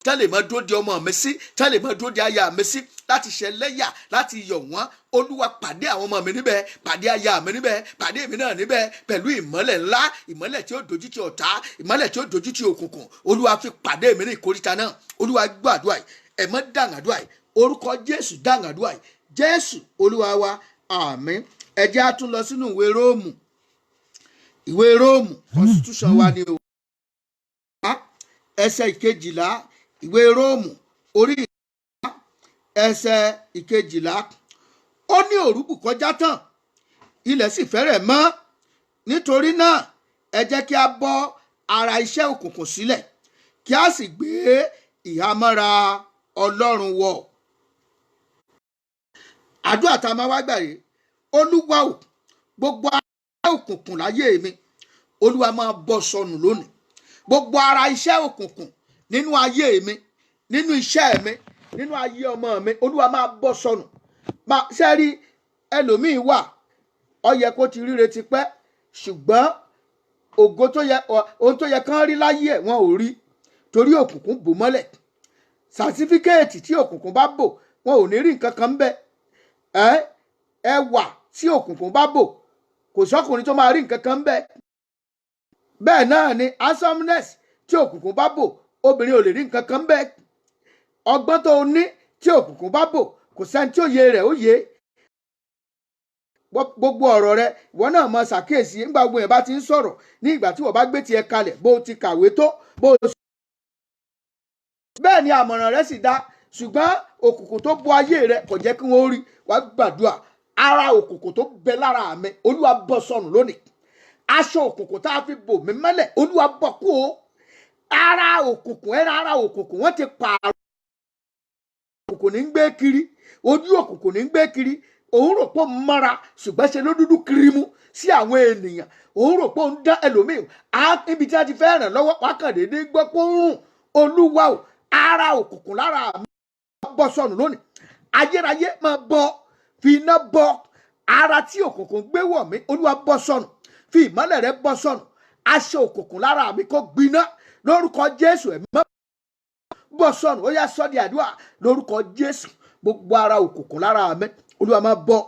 [SPEAKER 4] tán lè máa dúró de ọmọ mi sí, tán lè máa dúró de aya mi sí láti ṣẹlẹ́yà, láti yọ̀ wọ́n, Olúwa, pàdé àwọn ọmọ mi níbẹ̀, pàdé aya mi níbẹ̀, pàdé èmi náà níbẹ̀ pẹ̀lú ìmọ́lẹ̀ ńlá, ìmọ́lẹ̀ tí ó dojú ti ọ̀tá, ìmọ́lẹ̀ tí ó dojú ti òkùnkùn. Olúwa, fi pàdé mi ní ìkóríta náà. Olúwa, gbọ́ àdúrà yìí. Ẹ̀mọ́ dàngàdúrà yìí. Orúkọ Jésù, dàngàdúrà yìí. Jésù Olúwa wa, àmín. Ẹ jẹ́ á tún lọ sínú ìwé Róòmù. Ìwé Róòmù, constitution wa ni o, ẹsẹ̀ 12. Ìwé Róòmù orí 12, ẹsẹ̀ 12. Ó ní, "Òru bù kọjá tán, ilẹ̀ sì fẹ́rẹ̀ mọ́. Nítorí náà, ẹ jẹ́ kí a bọ́ ara iṣẹ́ òkùnkùn sílẹ̀, kí a sì gbé ìhámọ́ra Ọlọ́run wọ̀." Àdúrà tá a máa wá gbà rèé: Olúwa o, gbogbo ara òkùnkùn láyé mi, Olúwa, máa bọ́ sọnù lónìí. Gbogbo ara iṣẹ́ òkùnkùn nínú ayé mi, nínú iṣẹ́ mi, nínú ayé ọmọ mi, Olúwa, máa bọ́ sọnù. Máa ṣe rí ẹlòmíín wà, ó yẹ kó ti ríre tipẹ́, ṣùgbọ́n ògo tó yẹ, ohun tó yẹ kán rí láyé ẹ̀, wọn ò rí torí òkùnkùn bò mọ́lẹ̀. Certificate tí òkùnkùn bá bò, wọn ò ní rí nǹkan kan bẹ́ẹ̀. Ẹ ẹwà tí òkùnkùn bá bò, kò sọ́kùnrin tó máa rí nǹkan kan bẹ́ẹ̀. Bẹ́ẹ̀ náà ni handsomeness tí òkùnkùn bá bò, obìnrin ò lè rí nǹkan kan bẹ́ẹ̀. Ọgbọ́n tó o ní tí òkùnkùn bá bò, kò sẹ́ni tí òye rẹ̀ ó yé. Gbogbo ọ̀rọ̀ rẹ, ìwọ náà mọ ṣàkíyèsí nígbà gbogbo yẹn bá ti ń sọ̀rọ̀, ní ìgbà tí wọ́n bá gbé tiẹ̀ kalẹ̀, bó o ti kàwé tó, bó o bẹ́ẹ̀ ni àmọ̀ràn rẹ sì dá, ṣùgbọ́n òkùnkùn tó bo ayé rẹ kò jẹ́ kí wọ́n rí. Wàá gbàdúrà: ara òkùnkùn tó bẹ lára mi, Olúwa, bọ́ sọnù lónìí. Aṣọ òkùnkùn tá a fi bò mí mọ́lẹ̀, Olúwa, bọ́ kú o. Ara òkùnkùn, ẹ̀rọ ara òkùnkùn, wọ́n ti pààrọ̀. Òkùnkùn ní ń gbé kiri, ojú òkùnkùn ní ń gbé kiri. Òun rò pé òun mọ́ra, ṣùgbọ́n ṣe ló dúdú kirimu sí àwọn ènìyàn. Òun rò pé òun dán ẹlòmíì níbi tí wọ́n ti fẹ́ ràn lọ́wọ́, wákàn déédéé gbọ́ pé ó ń rùn. Olúwa o, ara òkùnkùn lára mi, bọ́ sọnù lónìí. Ayérayé, máa bọ́, fi iná bọ́ ara tí òkùnkùn gbé wọ̀ mí. Olúwa, bọ́ sọnù, fi ìmọ́lẹ̀ rẹ bọ́ sọnù. Aṣọ òkùnkùn lára mi kó gbiná lórúkọ Jésù. Ẹ̀mí bọ́ sọnù. Ó yá, sọ di àdúrà lórúkọ Jésù. Gbogbo ara òkùnkùn lára mi, Olúwa, máa bọ́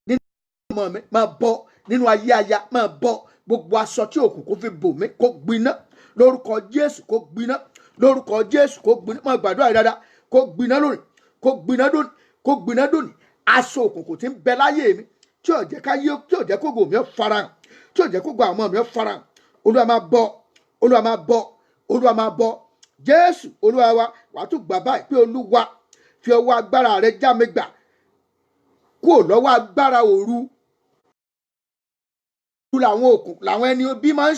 [SPEAKER 4] nínú ọmọ mi, máa bọ́ nínú ayé aya, máa bọ́. Gbogbo aṣọ tí òkùnkùn fi bò mí, kó gbiná lórúkọ Jésù, kó gbiná lórúkọ Jésù, kó gbiná. Máa gbàdúrà yìí dáadáa: kó gbiná lónìí, kó gbiná lónìí, kó gbiná lónìí. Aṣọ òkùnkùn tí ń bẹ láyé mi. tí ò jẹ́ káyé, tí ò jẹ́ kógo mi ó farahàn, tí ò jẹ́ kógo àwọn ọmọ mi ó farahàn, Olúwa máa bọ́, Olúwa máa bọ́, Olúwa máa bọ́. Jésù Olúwa wa. Wàá tún gbà báyìí pé, Olúwa, fi ọwọ́ agbára rẹ já mi gbà kúrò lọ́wọ́ agbára òru. Làwọn òkùn, làwọn ẹni bí máa ń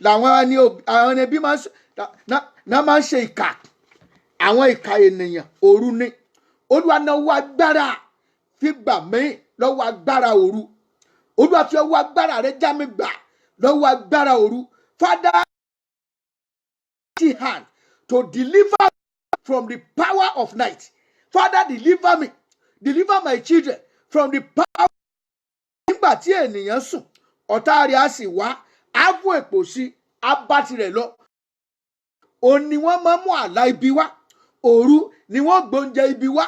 [SPEAKER 4] làwọn ẹni àwọn ẹni bí máa ń náà máa ń ṣe ìkà, àwọn ìkà ènìyàn òru ni. Olúwa, náwó agbára fi gbà mí lọ́wọ́ agbára òru. Olúwa, fi ọwọ́ agbára rẹ já mi gbà lọ́wọ́ agbára òru. Father, hand to deliver from the power of night. Father, deliver me, deliver my children from the power. Nígbà tí ènìyàn sùn, ọ̀tá rẹ̀ á sì wá, á fún èpò sí, á bá tirẹ̀ lọ. Òun ni wọ́n máa ń mú àlá ibi wá. Òru ni wọ́n gbóúnjẹ ibi wá.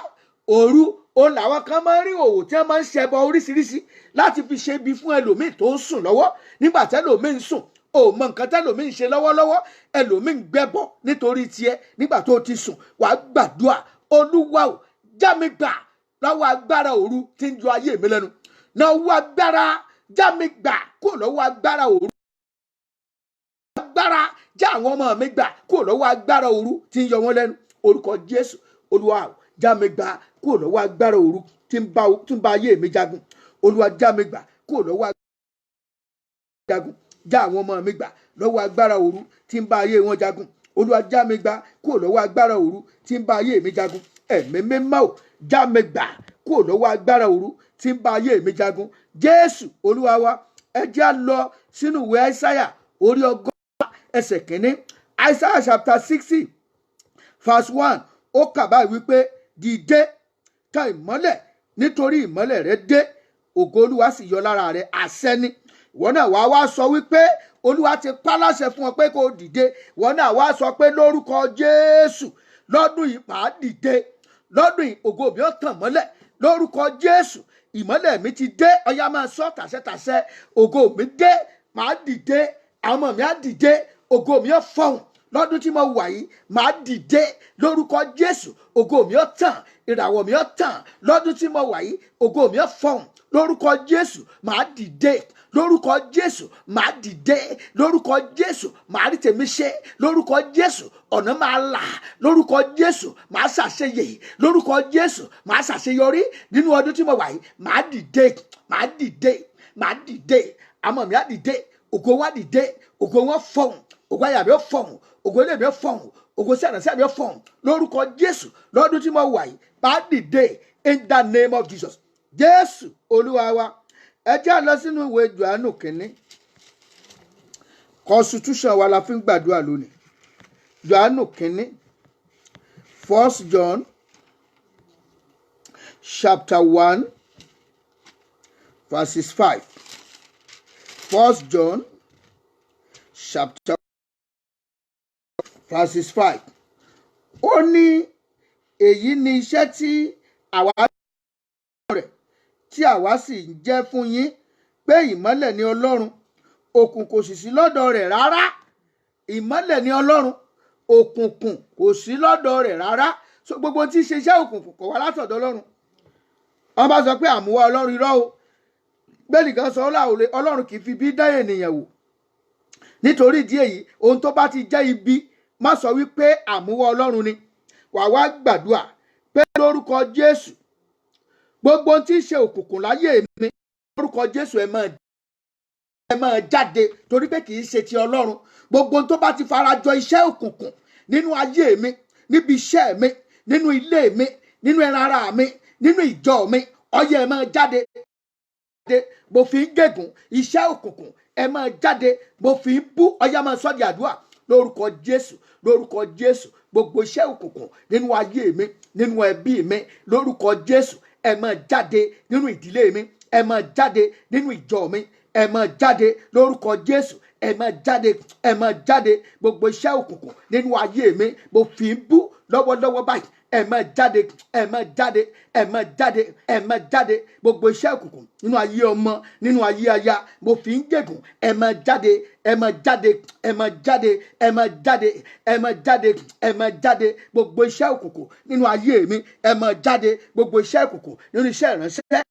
[SPEAKER 4] Òru òun làwọn kan máa ń rí òwò tí wọ́n máa ń ṣẹbọ oríṣiríṣi láti fi ṣe ibi fún ẹlòmíì tó ń sùn lọ́wọ́. Nígbà tẹ́lòmíì ń sùn, ò mọ nǹkan tẹ́lòmíì ń ṣe lọ́wọ́lọ́wọ́. Ẹlòmíì ń gbẹ́bọ nítorí tiẹ̀ nígbà tó ti sùn. Wàá gbàdúrà, Olúwa ò, já mi gbà lọ́wọ́ agbára òru tí ń ju ayé mi lẹ́nu. Náwó agbára já mi gbà kúrò lọ́wọ́ agbára òru. Agbára já àwọn ọmọ mi gbà kúrò lọ́wọ́ agbára òru tí ń yọ wọ́n lẹ́nu. Orúkọ Jésù. Olúwa ò, já mi gbà kúrò lọ́wọ́ agbára òru tí ń bá ayé mi jagun. Olúwa, já mi gbà kúrò lọ́wọ́ jagun. Já àwọn ọmọ mi gbà lọ́wọ́ agbára òru tí ń bá ayé wọn jagun. Olúwa, já mi gbà kúrò lọ́wọ́ agbára òru tí ń bá ayé mi jagun. Ẹ̀mí Mímọ́ ò, já mi gbà kúrò lọ́wọ́ agbára òru tí ń bá ayé mi jagun. Jésù Olúwa wa. Ẹ jẹ́ á lọ sínú ìwé Aísáyà orí 60 ẹsẹ̀ 1. Isaiah chapter 60 verse 1. Ó kà báyìí wípé, "Dìde, tan ìmọ́lẹ̀, nítorí ìmọ́lẹ̀ rẹ dé, ògo Olúwa sì yọ lára rẹ." Àṣẹ ni. Ìwọ náà wàá wá sọ wípé Olúwa ti pa láṣẹ fún ọ pé kó o dìde. Ìwọ náà wá sọ pé, lórúkọ Jésù, lọ́dún yìí màá dìde. Lọ́dún yìí, ògo mi ó tàn mọ́lẹ̀. Lórúkọ Jésù, ìmọ́lẹ̀ mi ti dé. Ọyá, máa sọ tàṣẹtàṣẹ. Ògo mi dé, màá dìde, àwọn ọmọ mi á dìde, ògo mi ó fọhùn. Lọ́dún tí mo wà yìí, màá dìde. Lórúkọ Jésù, ògo mi ó tàn, ìràwọ̀ mi ó tàn. Lọ́dún tí mo wà yìí, ògo mi ó fọhùn. Lórúkọ Jésù, màá dìde. Lórúkọ Jésù, màá dìde. Lórúkọ Jésù, màá rí tèmi ṣe. Lórúkọ Jésù, ọ̀nà máa là. Lórúkọ Jésù, màá ṣàṣeyè. Lórúkọ Jésù, màá ṣàṣeyọrí nínú ọdún tí mo wà yìí. Màá dìde, màá dìde, màá dìde. Àmọ́ mi á dìde, ògo wa dìde, ògo wọn fọhùn, ògo àyà mi ó fọhùn, ògo ilé mi ó fọhùn, ògo sí àná mi ó fọhùn. Lórúkọ Jésù, lọ́dún tí mo wà yìí, màá dìde, in the name of Jesus. Jésù Olúwa wa. Ẹ jẹ́ á lọ sínú ìwé Johannu 1. Constitution wa la fi ń gbàdúrà lónìí. Johannu 1, First John chapter 1 verses 5. First John chapter verses 5. Ó ní, "Èyí ni iṣẹ́ tí àwa rẹ̀ tí àwa sì ń jẹ́ fún yín, pé ìmọ́lẹ̀ ni Ọlọ́run, òkùnkùn kò sì sí lọ́dọ̀ rẹ̀ rárá." Ìmọ́lẹ̀ ni Ọlọ́run, òkùnkùn kò sí lọ́dọ̀ rẹ̀ rárá. So gbogbo tí ń ṣe iṣẹ́ òkùnkùn kò wá látọ̀dọ̀ Ọlọ́run. Wọ́n bá sọ pé àmúwá Ọlọ́run, irọ́ o. Bẹ́ẹ̀ni kan sọ, Ọlọ́run kì í fi bí dá ènìyàn wò. Nítorí ìdí èyí, ohun tó bá ti jẹ́ ibi, má sọ wípé àmúwá Ọlọ́run ni. Wàá wá gbàdúrà pé, lórúkọ Jésù, gbogbo ohun tí ń ṣe òkùnkùn láyé mi, lórúkọ Jésù, ẹ máa jáde, torí pé kì í ṣe ti Ọlọ́run. Gbogbo ohun tó bá ti farajọ iṣẹ́ òkùnkùn nínú ayé mi, níbi iṣẹ́ mi, nínú ilé mi, nínú ẹran ara mi, nínú ìjọ mi, ọyẹ, ẹ máa jáde. Mo fi ń gégùn iṣẹ́ òkùnkùn, ẹ máa jáde. Mo fi ń bú, ọyá, máa sọ́ di àdúrà. Lórúkọ Jésù, lórúkọ Jésù, gbogbo iṣẹ́ òkùnkùn nínú ayé mi, nínú ẹbí mi, lórúkọ Jésù, ẹ máa jáde. Nínú ìdílé mi, ẹ máa jáde. Nínú ìjọ mi, ẹ máa jáde. Lórúkọ Jésù, ẹ máa jáde, ẹ máa jáde. Gbogbo iṣẹ́ òkùnkùn nínú ayé mi, mo fi ń bú lọ́wọ́lọ́wọ́ báyìí, ẹ máa jáde, ẹ máa jáde, ẹ máa jáde, ẹ máa jáde. Gbogbo iṣẹ́ òkùnkùn nínú ayé ọmọ, nínú ayé aya, mo fi ń gégùn, ẹ máa jáde, ẹ máa jáde, ẹ máa jáde, ẹ máa jáde, ẹ máa jáde, ẹ máa jáde. Gbogbo iṣẹ́ òkùnkùn nínú ayé mi, ẹ máa jáde. Gbogbo iṣẹ́ òkùnkùn nínú iṣẹ́ ìránṣẹ́,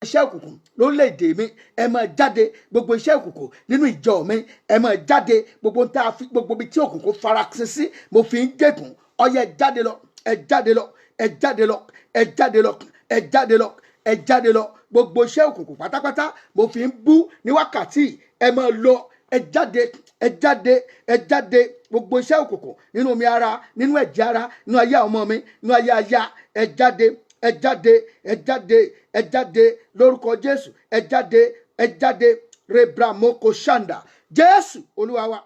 [SPEAKER 4] Iṣẹ́ òkùnkùn lórílẹ̀‐èdè mi, ẹ máa jáde. Gbogbo iṣẹ́ òkùnkùn nínú ìjọ mi, ẹ máa jáde. Gbogbo ń tá a fi, gbogbo ibi tí òkùnkùn farasin sí, mo fi ń gégùn. Ọyẹ, ẹ jáde lọ, ẹ jáde lọ, ẹ jáde lọ, ẹ jáde lọ, ẹ jáde lọ, ẹ jáde lọ. Gbogbo iṣẹ́ òkùnkùn pátápátá, mo fi ń bú ní wákàtí. Ẹ máa lọ, ẹ jáde, ẹ jáde, ẹ jáde. Gbogbo iṣẹ́ òkùnkùn nínú omi ara, nínú ẹ̀jẹ̀ ara, nínú ayé àwọn ọmọ mi, nínú ayé aya, ẹ jáde, ẹ jáde, ẹ jáde, ẹ jáde lórúkọ Jésù. Ẹ jáde, ẹ jáde. Rebramoko shanda. Jésù Olúwa wa.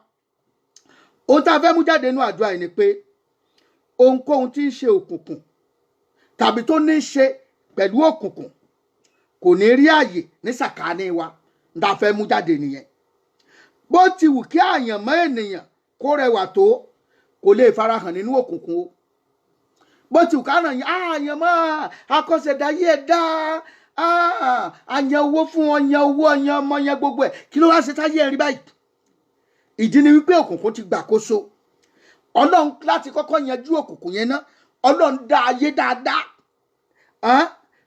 [SPEAKER 4] Ohun tá a fẹ́ mú jáde nínú àdúrà yìí ni pé ohunkóhun tí ń ṣe òkùnkùn tàbí tó ní í ṣe pẹ̀lú òkùnkùn kò ní rí àyè ní sàkáání wa. Ń tá a fẹ́ mú jáde nìyẹn. Bó ti wù kí àyànmọ́ ènìyàn kó rẹwà tó, kò lè farahàn nínú òkùnkùn o. Bó ti wù ká ràn yín àyànmọ́ akọ́ṣẹ́dáyé ẹ̀ dá, àyàn owó fún ọyàn owó, ọyàn ọmọ yẹn, gbogbo ẹ̀, kí ló wá ṣe táyé ẹ̀ rí báyìí? Ìdí ni wípé òkùnkùn ti gbàkóso. Ọlọ́run láti kọ́kọ́ yanjú òkùnkùn yẹn ná. Ọlọ́run dá ayé dáadáa,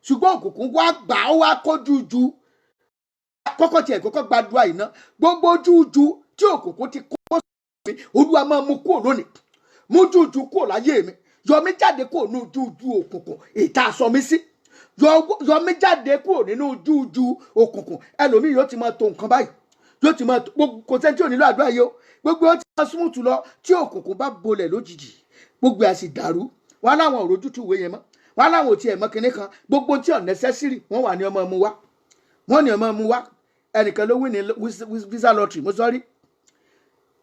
[SPEAKER 4] ṣùgbọ́n òkùnkùn wá gbà ó, wá kójú ju kọ́kọ́ tiẹ̀ kọ́kọ́ gbàdúrà yìí ná. Gbogbo jújú tí òkùnkùn ti kó sí mi, Olúwa máa mú kúrò lónìí. Mú jújú kúrò láyé mi. Yọ mí jáde kúrò nínú jújú òkùnkùn ìta sọ mí sí. Yọ mí jáde kúrò nínú jújú òkùnkùn. Ẹlòmíì yóò ti máa to nǹkan báyìí, yóò ti máa tó gbogbo. Kò sẹ́ni tí ò nílò àdúrà yìí o. Gbogbo ó ti máa smooth lọ, tí òkùnkùn bá bolẹ̀ lójijì, gbogbo ẹ̀ á sì dàrú. Wọn láwọn ò rójútu ìwé yẹn mọ́, wọn láwọn ò tiẹ̀ mọ́ kinní kan, gbogbo tí unnecessary, wọ́n wà ní ọmọ mu wá, wọ́n ní ọmọ mu wá. Ẹnìkan ló win ní visa lottery, mo sọ rí.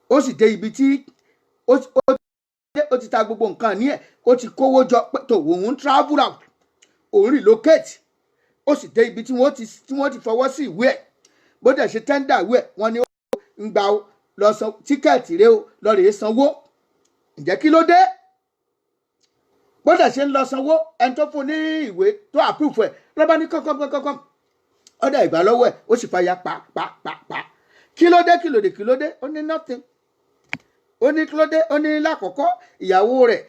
[SPEAKER 4] Ó sì dé ibi tí ó ti ta gbogbo nǹkan ní ẹ̀, ó ti kówó jọ pé tó òun travel out, òun relocate. Ó sì dé ibi tí wọ́n ti fọwọ́ sí ìwé ẹ̀. Bó dẹ̀ ṣe tender ìwé ẹ̀, wọ́n ní ó ń gbà ó lọ san ticket rẹ o, lọ rèé sanwó. Ǹjẹ́ kí ló dé? Bó dẹ̀ ṣe ń lọ sanwó, ẹni tó fún ní ìwé tó approve ẹ̀ lọ́ba ní kọ́kọ́kọ́kọ́ ọ̀dà ìgbà lọ́wọ́ ẹ̀, ó sì fàyà pa pa pa pa. Kí ló dé? Kí ló dé? Kí ló dé? Ó ní nothing. Ó ní kí ló dé? Ó ní lákọ̀ọ́kọ́, ìyàwó rẹ̀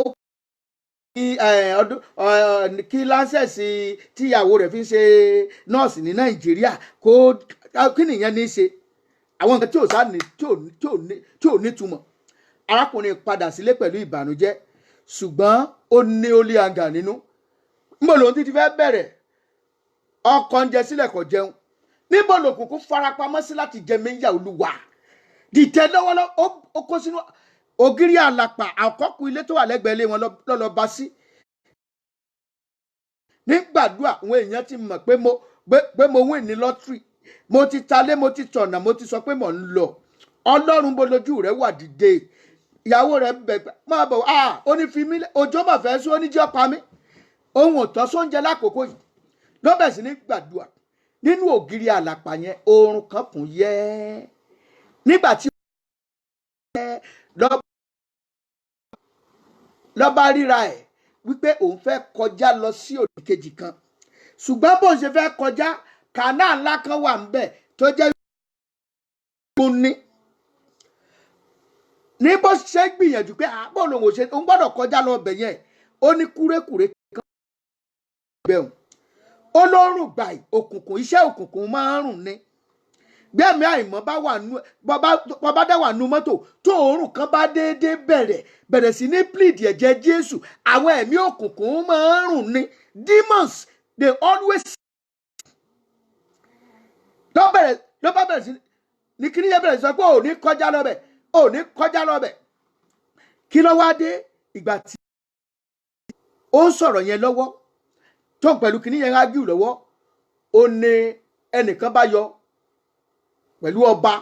[SPEAKER 4] ó kí ọdún kí license tí ìyàwó rẹ̀ fi ń ṣe nọ́ọ̀sì ní Nàìjíríà kó. Kí nìyẹn ní í ṣe? Àwọn nǹkan tí ò sá ní tí ò nítumọ̀. Arákùnrin padà sílé pẹ̀lú ìbànújẹ́, ṣùgbọ́n ó ní ó lé àǹgà nínú. Níbo lòun ti fẹ́ bẹ̀rẹ̀? Ọkọ̀ ń jẹ sílẹ̀, kò jẹun. Níbo lòkùnkùn farapamọ́ sí láti jẹ mí yà? Olúwa, dìtẹ̀ lọ́wọ́lọ́wọ́. Ó kó sínú ògiri àlàpà àkọ́kù ilé tó wà lẹ́gbẹ̀ẹ́ ilé wọn lọ́lọ́ bá sí nígbàdúrà. Àwọn èèyàn ti mọ̀ pé mo win ní lottery, mo ti talé, mo ti tọ̀nà, mo ti sọ pé mò ń lọ. Ọlọ́run, bó lójú rẹ̀ wà? Dìde. Ìyàwó rẹ̀ bẹ̀ pé máa bọ̀. Ah, ó ní fi mí lẹ̀, òjò mà fẹ́ sún. Ó ní jẹ́ pa mí, ohun ò tọ́ sóúnjẹ lákòókò yìí. Ló bẹ̀ sí ní gbàdúrà nínú ògiri àlàpà yẹn. Oorun kan kùn yẹ́ nígbà tí lọ́ba ríra ẹ̀ wípé òun fẹ́ kọjá lọ sí òdì kejì kan, ṣùgbọ́n bóun ṣe fẹ́ kọjá, kànáà ńlá kan wà ńbẹ̀ tó jẹ́ ní ní bó ṣe gbìyànjú pé àbọ̀ lòun ò ṣe, òun gbọ́dọ̀ kọjá lọ ọbẹ̀ yẹn. Ó ní kúrékùré kan bẹ́ẹ̀, ó lórùn gbàì. Òkùnkùn, iṣẹ́ òkùnkùn máa ń rùn ni. Bí ẹ̀mí àìmọ́ bá wà nú, bọ́bá dá wà nú mọ́tò tó òórùn kan bá déédéé bẹ̀rẹ̀ sí ní plead ẹ̀jẹ̀ Jésù. Àwọn ẹ̀mí òkùnkùn máa ń rùn ni. Demons, they always ló bá bẹ̀rẹ̀ sí ní kíní yẹn, bẹ̀rẹ̀ sí sọ pé ò ní kọjá lọ́bẹ̀, ò ní kọjá lọ́bẹ̀. Kí ló wá dé? Ìgbà tí ó ń sọ̀rọ̀ yẹn lọ́wọ́, tó ń pẹ̀lú kíní yẹn rágìw lọ́wọ́, ó ní ẹnìkan bá yọ pẹ̀lú ọba,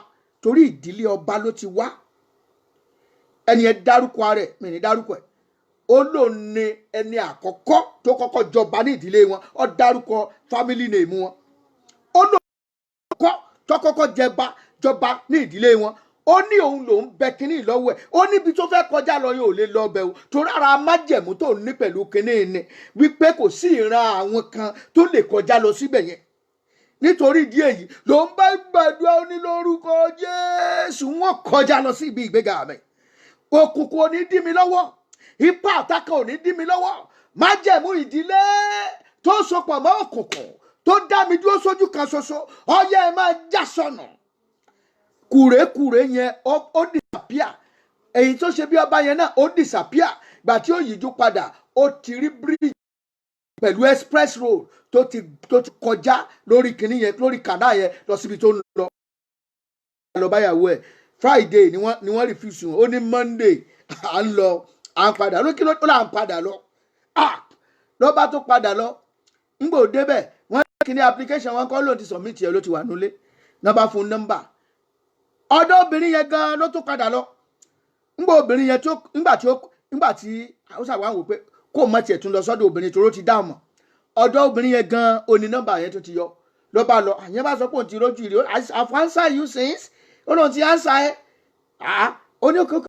[SPEAKER 4] torí ìdílé ọba ló ti wá. Ẹni yẹn dárúkọ ara ẹ̀, mi ní dárúkọ ẹ̀. Ó lóun ní ẹni àkọ́kọ́ tó kọ́kọ́ jọba ní ìdílé wọn. Ó dárúkọ family name wọn. Ó lóun kọ́ tó kọ́kọ́ jọba ní ìdílé wọn. Ó ní òun lòún bẹ kínní lọ́wọ́ ẹ̀. Ó níbi tó fẹ́ kọjá lọ yóò lè lọ bẹ̀ o, torí ara májẹ̀mú tó ní pẹ̀lú kínní ni wípé kò sí ìran àwọn kan tó lè kọjá lọ síbẹ̀ yẹn. Nítorí ìdí èyí ló ń bá gbàdúrà. Ó ní lórúkọ Jésù, wọn kọjá lọ sí ibi ìgbéga mi. Òkùnkùn ò ní dí mi lọ́wọ́, ipá àtàkà ò ní dí mi lọ́wọ́. Májẹ̀mú ìdílé tó Tó sopọ̀ mọ́ òkùnkùn tó dá mi dúró sójú kan ṣoṣo, ọyẹ, ẹ máa já sọnù. Kùrékùré yẹn, ó disappear. Èyí tó ṣe bí ọba yẹn náà, ó disappear. Gbà tí ó yíjú padà, ó ti rí bridge pẹ̀lú express road tó ti kọjá lórí kinní yẹn, lórí kànáà yẹn, lọ síbi tó ń lọ. Lọ báyàwó ẹ̀. Friday ni wọ́n refuse wọn. Ó ní Monday à ń lọ, à ń padà ló. Kí ló là ń padà lọ? Ah, ló bá tó padà lọ, ńgbò débẹ̀, wọ́n ní kíní application wọn kọ́ lóun ti submit ẹ̀, ló ti wà nulẹ̀ náà, bá fún nọ́mbà. Ọ̀dọ̀ obìnrin yẹn gan ló tún padà lọ. Ńgbà obìnrin yẹn tó ńgbà tí Haúsá wà, wò pé kó mọ̀ tiẹ̀ tún lọ sọ́dọ̀ obìnrin tó ló ti dáhùn mọ̀. Ọ̀dọ̀ obìnrin yẹn gan oní nọ́mbà yẹn tó ti yọ ló bá lọ. Àyẹn bá sọ pé òun ti rójú ìrì. "I've answered you since." Ó lóun ti answer ẹ. Ah, ó ní kókó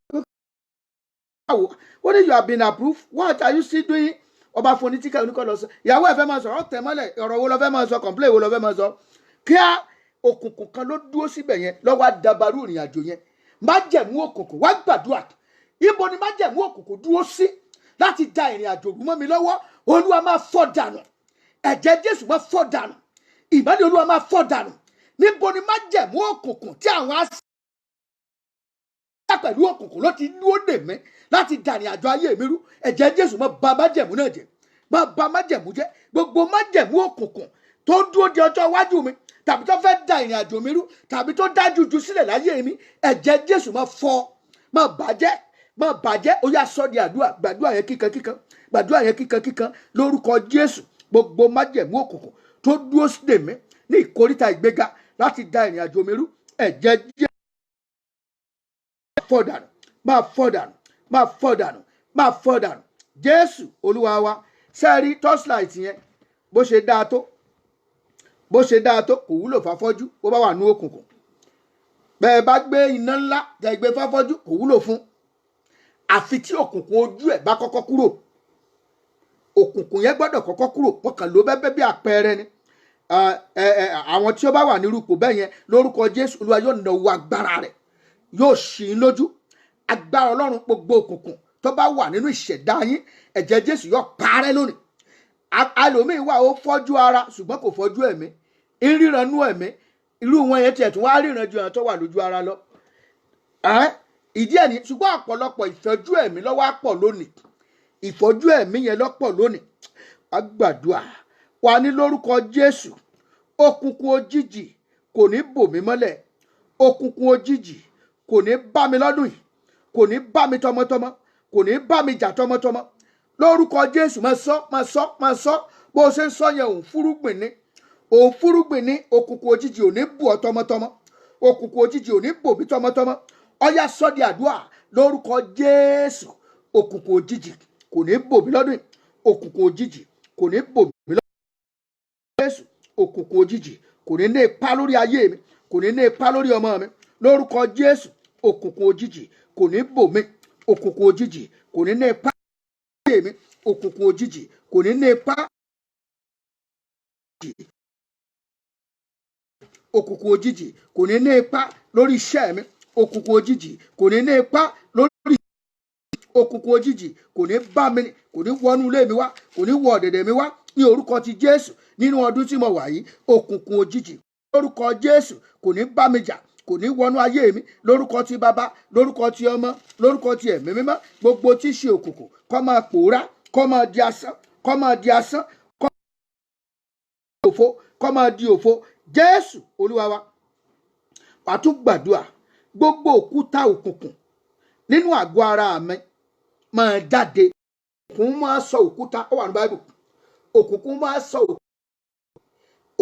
[SPEAKER 4] ó ní, "You have been approved. What are you still doing?" Ọba fún ní ticket, oníkọ́ lọ sọ. Ìyàwó ẹ̀ fẹ́ máa sọ̀rọ̀, tẹ̀ mọ́lẹ̀. Ọ̀rọ̀ wo lọ fẹ́ máa sọ? Complain wo lọ fẹ́ máa sọ? Kíá, òkùnkùn kan ló dúró síbẹ̀ yẹn lọ́wọ́ adabarú ìrìn àjò yẹn. Májẹ̀mú òkùnkùn, wá gbàdúrà. Ibo ni májẹ̀mú òkùnkùn dúró sí láti da ìrìn àjò rú mọ́ mi lọ́wọ́? Olúwa, máa fọ́ dànù. Ẹ̀jẹ̀ Jésù, máa fọ́ dànù. Ìmọ́lẹ̀ Olúwa, máa fọ́ dànù. Níbo ni májẹ̀mú òkùnkùn tí àwọn asá pẹ̀lú òkùnkùn ló ti dúró dè mí láti dàrin àjò ayé mi rú? Ẹ̀jẹ̀ Jésù, máa bà májẹ̀mú náà jẹ́, máa bà májẹ̀mú jẹ́. Gbogbo májẹ̀mú òkùnkùn tó ń dúró di ọjọ́ iwájú mi, tàbí tó fẹ́ da ìrìn àjò mi rú, tàbí tó dájú ju sílẹ̀ láyé mi, ẹ̀jẹ̀ Jésù, máa fọ́, máa bàjẹ́, máa bàjẹ́. Ó yá, sọ di àdúrà. Gbàdúrà yẹn kíkan kíkan, gbàdúrà yẹn kíkan kíkan. Lórúkọ Jésù, gbogbo májẹ̀mú òkùnkùn tó dúró dè mí ní ìkóríta ìgbéga láti da ìrìn àjò mi rú, ẹ̀jẹ̀ Jésù, fọ́ dànù, máa fọ́ dànù, máa fọ́ dànù, máa fọ́ dànù. Jésù Olúwa wa. Sẹ́ẹ̀rí torchlight yẹn, bó ṣe dáa tó, bó ṣe dáa tó, kò wúlò fáfọ́jú bó bá wà ní òkùnkùn. Bẹ́ẹ̀ bá gbé iná ńlá tẹ́ gbé fáfọ́jú, kò wúlò fún, àfi tí òkùnkùn ojú ẹ̀ bá kọ́kọ́ kúrò. Òkùnkùn yẹn gbọ́dọ̀ kọ́kọ́ kúrò. Wọ́n kàn ló bẹ́ẹ̀ bí àpẹẹrẹ ni. Àwọn tí ó bá wà nírú ipò bẹ́ẹ̀ yẹn, lórúkọ Jésù, Olúwa yóò nà owó agbára rẹ̀, yóò ṣì í lójú. Agbára Ọlọ́run, gbogbo òkùnkùn tó bá wà nínú ìṣẹ̀dá yín, ẹ̀jẹ̀ Jésù yóò parẹ́ lónìí. Ẹlòmíín wà, ó fọ́jú ara ṣùgbọ́n kò fọ́jú ẹ̀mí, ń ríran nú ẹ̀mí. Irú wọn yẹn tiẹ̀ tún wá ríran ju àwọn tó wà lójú ara lọ. Ìdí ẹ̀ ní. Ṣùgbọ́n ọ̀pọ̀lọpọ̀ ìfọ́jú ẹ̀mí ló wá pọ̀ lónìí. Ìfọ́jú ẹ̀mí yẹn lọ́pọ̀ lónìí. Wá gbàdúrà wà ní lórúkọ Jésù, òkùnkùn òjijì kò ní bò mí mọ́lẹ̀. Òkùnkùn òjijì kò ní bá mi lọ́dún yìí, kò ní bá mi tọmọtọmọ, kò ní bá mi jà tọmọtọmọ, lórúkọ Jésù. Máa sọ, máa sọ, máa sọ. Bó o ṣe ń sọ yẹn, òun fúrúgbìn ní, òun fúrúgbìn ní. Òkùnkùn òjijì ò ní bù ọ́ tọmọtọmọ. Òkùnkùn òjijì ò ní bò mí tọmọtọmọ. Ọyá, sọ di àdúrà. Lórúkọ Jésù, òkùnkùn òjijì kò ní bò mí lọ́dún yìí. Òkùnkùn òjijì kò ní bò mí lọ́dún yìí. Jésù, òkùnkùn òjijì kò ní ní ipá lórí ayé mi, kò ní ní ipá lórí ọmọ mi. Lórúkọ Jésù, òkùnkùn òjijì kò ní bò mí. Òkùnkùn òjijì kò ní ní ipá lórí ayé mi. Òkùnkùn òjijì kò ní ní ipá. Òkùnkùn òjijì kò ní ní ipá lórí iṣẹ́ mi. Òkùnkùn òjijì kò ní ní ipá lórí. Òkùnkùn òjijì kò ní bá mi, kò ní wọnú ilé mi wá, kò ní wọ ọ̀dẹ̀dẹ̀ mi wá ní orúkọ ti Jésù. Nínú ọdún tí mo wà yìí, òkùnkùn òjijì, lórúkọ Jésù, kò ní bá mi jà, kò ní wọnú ayé mi, lórúkọ ti Bàbá, lórúkọ ti Ọmọ, lórúkọ ti Ẹ̀mí Mímọ́. Gbogbo tí í ṣe òkùnkùn, kó máa pòórá, kó máa di asán, kó máa di asán, kó máa di òfo, kó máa di òfo. Jésù Olúwa wa. Wàá tún gbàdúrà. Gbogbo òkúta òkùnkùn nínú àgọ́ ara mi, máa jáde. Òkùnkùn máa sọ òkúta, ó wà ní Báíbù. Òkùnkùn máa sọ òkúta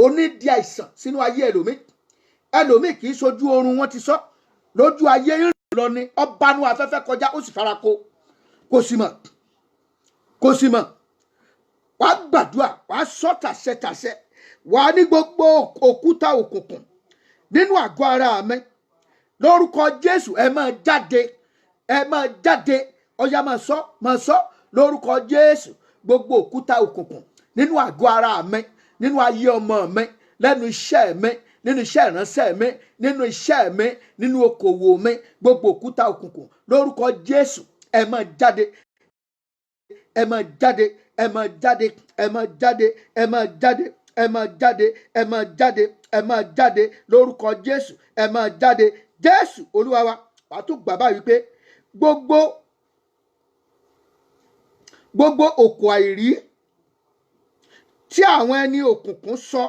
[SPEAKER 4] onídìí àìsàn sínú ayé ẹlòmíì. Ẹlòmíì kì í sojú oorun wọn ti sọ, lójú ayé ń rìn lọ ni ọbanú afẹ́fẹ́ kọjá, ó sì fara kó, kò sì mọ̀, kò sì mọ̀. Wàá gbàdúrà, wàá sọ tàṣẹ tàṣẹ. Wàá ní gbogbo òkúta òkùnkùn nínú àgọ́ ara mi, lórúkọ Jésù, ẹ máa jáde, ẹ máa jáde. Ọyá, máa sọ, máa sọ. Lórúkọ Jésù, gbogbo òkúta òkùnkùn nínú àgọ́ ara mi, nínú ayé ọmọ mi, lẹ́nu iṣẹ́ mi, nínú iṣẹ́ ìránṣẹ́ mi, nínú iṣẹ́ mi, nínú okòwò mi, gbogbo òkúta òkùnkùn, lórúkọ Jésù, ẹ máa jáde. Ẹ máa jáde, ẹ máa jáde, ẹ máa jáde, ẹ máa jáde, ẹ máa jáde, ẹ máa jáde, ẹ máa jáde lórúkọ Jésù. Ẹ máa jáde. Jésù Olúwa wa. Wàá tún gbà báyìí wípé gbogbo òkò àìrí tí àwọn ẹni òkùnkùn sọ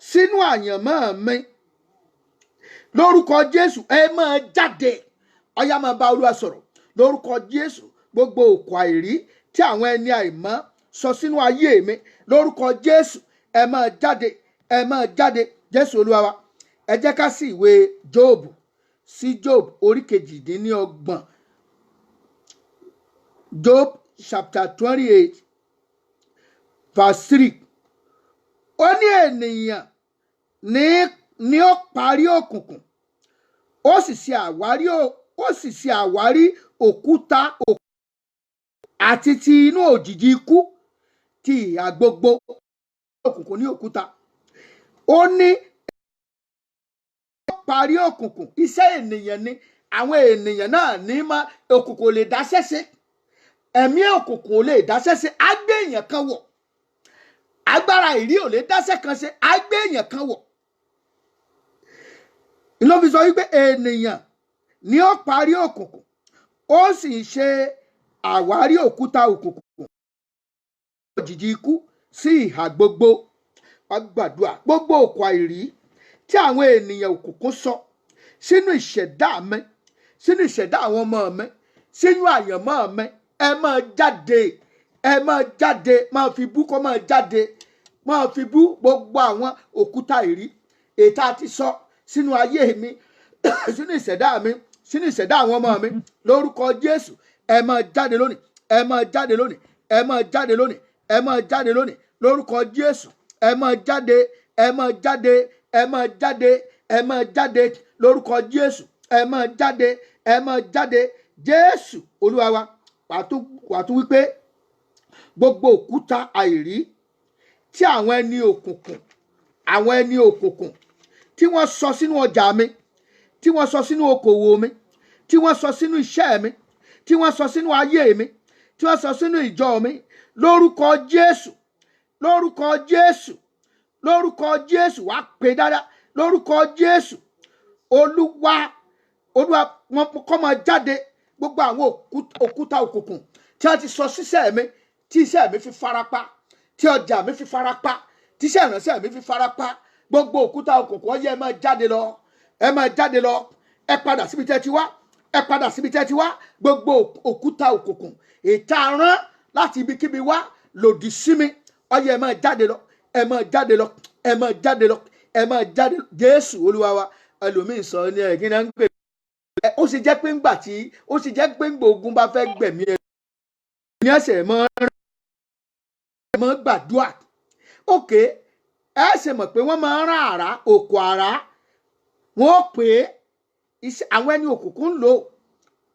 [SPEAKER 4] sínú àyànmọ́ mi, lórúkọ Jésù, ẹ máa jáde. Ọyá, máa bá Olúwa sọ̀rọ̀ lórúkọ Jésù. Gbogbo òkò àìrí tí àwọn ẹni àìmọ́ sọ sínú ayé mi, lórúkọ Jésù, ẹ máa jáde, ẹ máa jáde. Jésù Olúwa wa. Ẹ jẹ́ ká sí ìwé Jóòbù, sí Job orí 28, Job chapter 28 verse 3. Ó ní ènìyàn ní ó parí òkùnkùn, ó sì ṣe àwárí òkúta àti ti inú òjìji ikú, ti ìhà gbogbo òkùnkùn ní òkúta. Ó ní ó parí òkùnkùn. Iṣẹ́ ènìyàn ni. Àwọn ènìyàn náà ní má òkùnkùn ò lè dá ṣẹ́ṣe. Ẹ̀mí òkùnkùn ò lè dá ṣẹ́ṣe. Á gbé èèyàn kan wọ̀. Agbára ìrí ò lè dáṣẹ́ kan ṣe. Á gbé èèyàn kan wọ̀. Ló fi sọ wípé ènìyàn ni ó parí òkùnkùn, ó sì ṣe àwárí òkúta òkùnkùn, òjìji ikú sí ìhà gbogbo. Wá gbàdúrà: gbogbo òkú àìrí tí àwọn ènìyàn òkùnkùn sọ sínú ìṣẹ̀dá mi, sínú ìṣẹ̀dá àwọn ọmọ mi, sínú àyànmọ́ mi, ẹ máa jáde, ẹ máa jáde. Máa fi bú kó máa jáde. Máa fi bú gbogbo àwọn òkúta ìrí ètò àti sọ sínú ayé mi, sínú ìṣẹ̀dá mi, sínú ìṣẹ̀dá àwọn ọmọ mi, lórúkọ Jésù. Ẹ máa jáde lónìí, ẹ máa jáde lónìí, ẹ máa jáde lónìí, ẹ máa jáde lónìí lórúkọ Jésù. Ẹ máa jáde, ẹ máa jáde, ẹ máa jáde, ẹ máa jáde lórúkọ Jésù. Ẹ máa jáde, ẹ máa jáde. Jésù Olúwa wa. Wàá tún wípé gbogbo òkúta àìrí tí àwọn ẹni òkùnkùn tí wọ́n sọ sínú ọjà mi, tí wọ́n sọ sínú okòwò mi, tí wọ́n sọ sínú iṣẹ́ mi, tí wọ́n sọ sínú ayé mi, tí wọ́n sọ sínú ìjọ mi, lórúkọ Jésù, lórúkọ Jésù, lórúkọ Jésù, wàá pè dáadáa, lórúkọ Jésù, Olúwa, Olúwa, wọn kọ́ máa jáde. Gbogbo àwọn òkúta òkùnkùn tí wọ́n ti sọ síṣẹ́ mi, tí iṣẹ́ mi fi farapa, tí ọjà mi fi farapa, tí iṣẹ́ ìránṣẹ́ mi fi farapa, gbogbo òkúta òkùnkùn, ọyẹ́, ẹ máa jáde lọ, ẹ máa jáde lọ. Ẹ padà síbi tẹ́ ti wá, ẹ padà síbi tẹ́ ti wá. Gbogbo òkúta òkùnkùn ìta rán láti ibikíbi wá lòdì sí mi, ọyẹ́, ẹ máa jáde lọ, ẹ máa jáde lọ, ẹ máa jáde lọ, ẹ máa jáde. Jésù Olúwa wa. Ẹlòmíín sọ ní ẹ kí ni à ń pè é. Ó sì jẹ́ pé ńgbà tí ó sì jẹ́ pé ńgbà ogun bá fẹ́ gbẹ̀mí ẹ ní ẹsẹ̀ mọ́ gbàdúrà òkè. Ẹ ṣe mọ̀ pé wọ́n máa ń rán àrá, òkò àrá, wọ́n ó pè é. Àwọn ẹni òkùnkùn ń lò,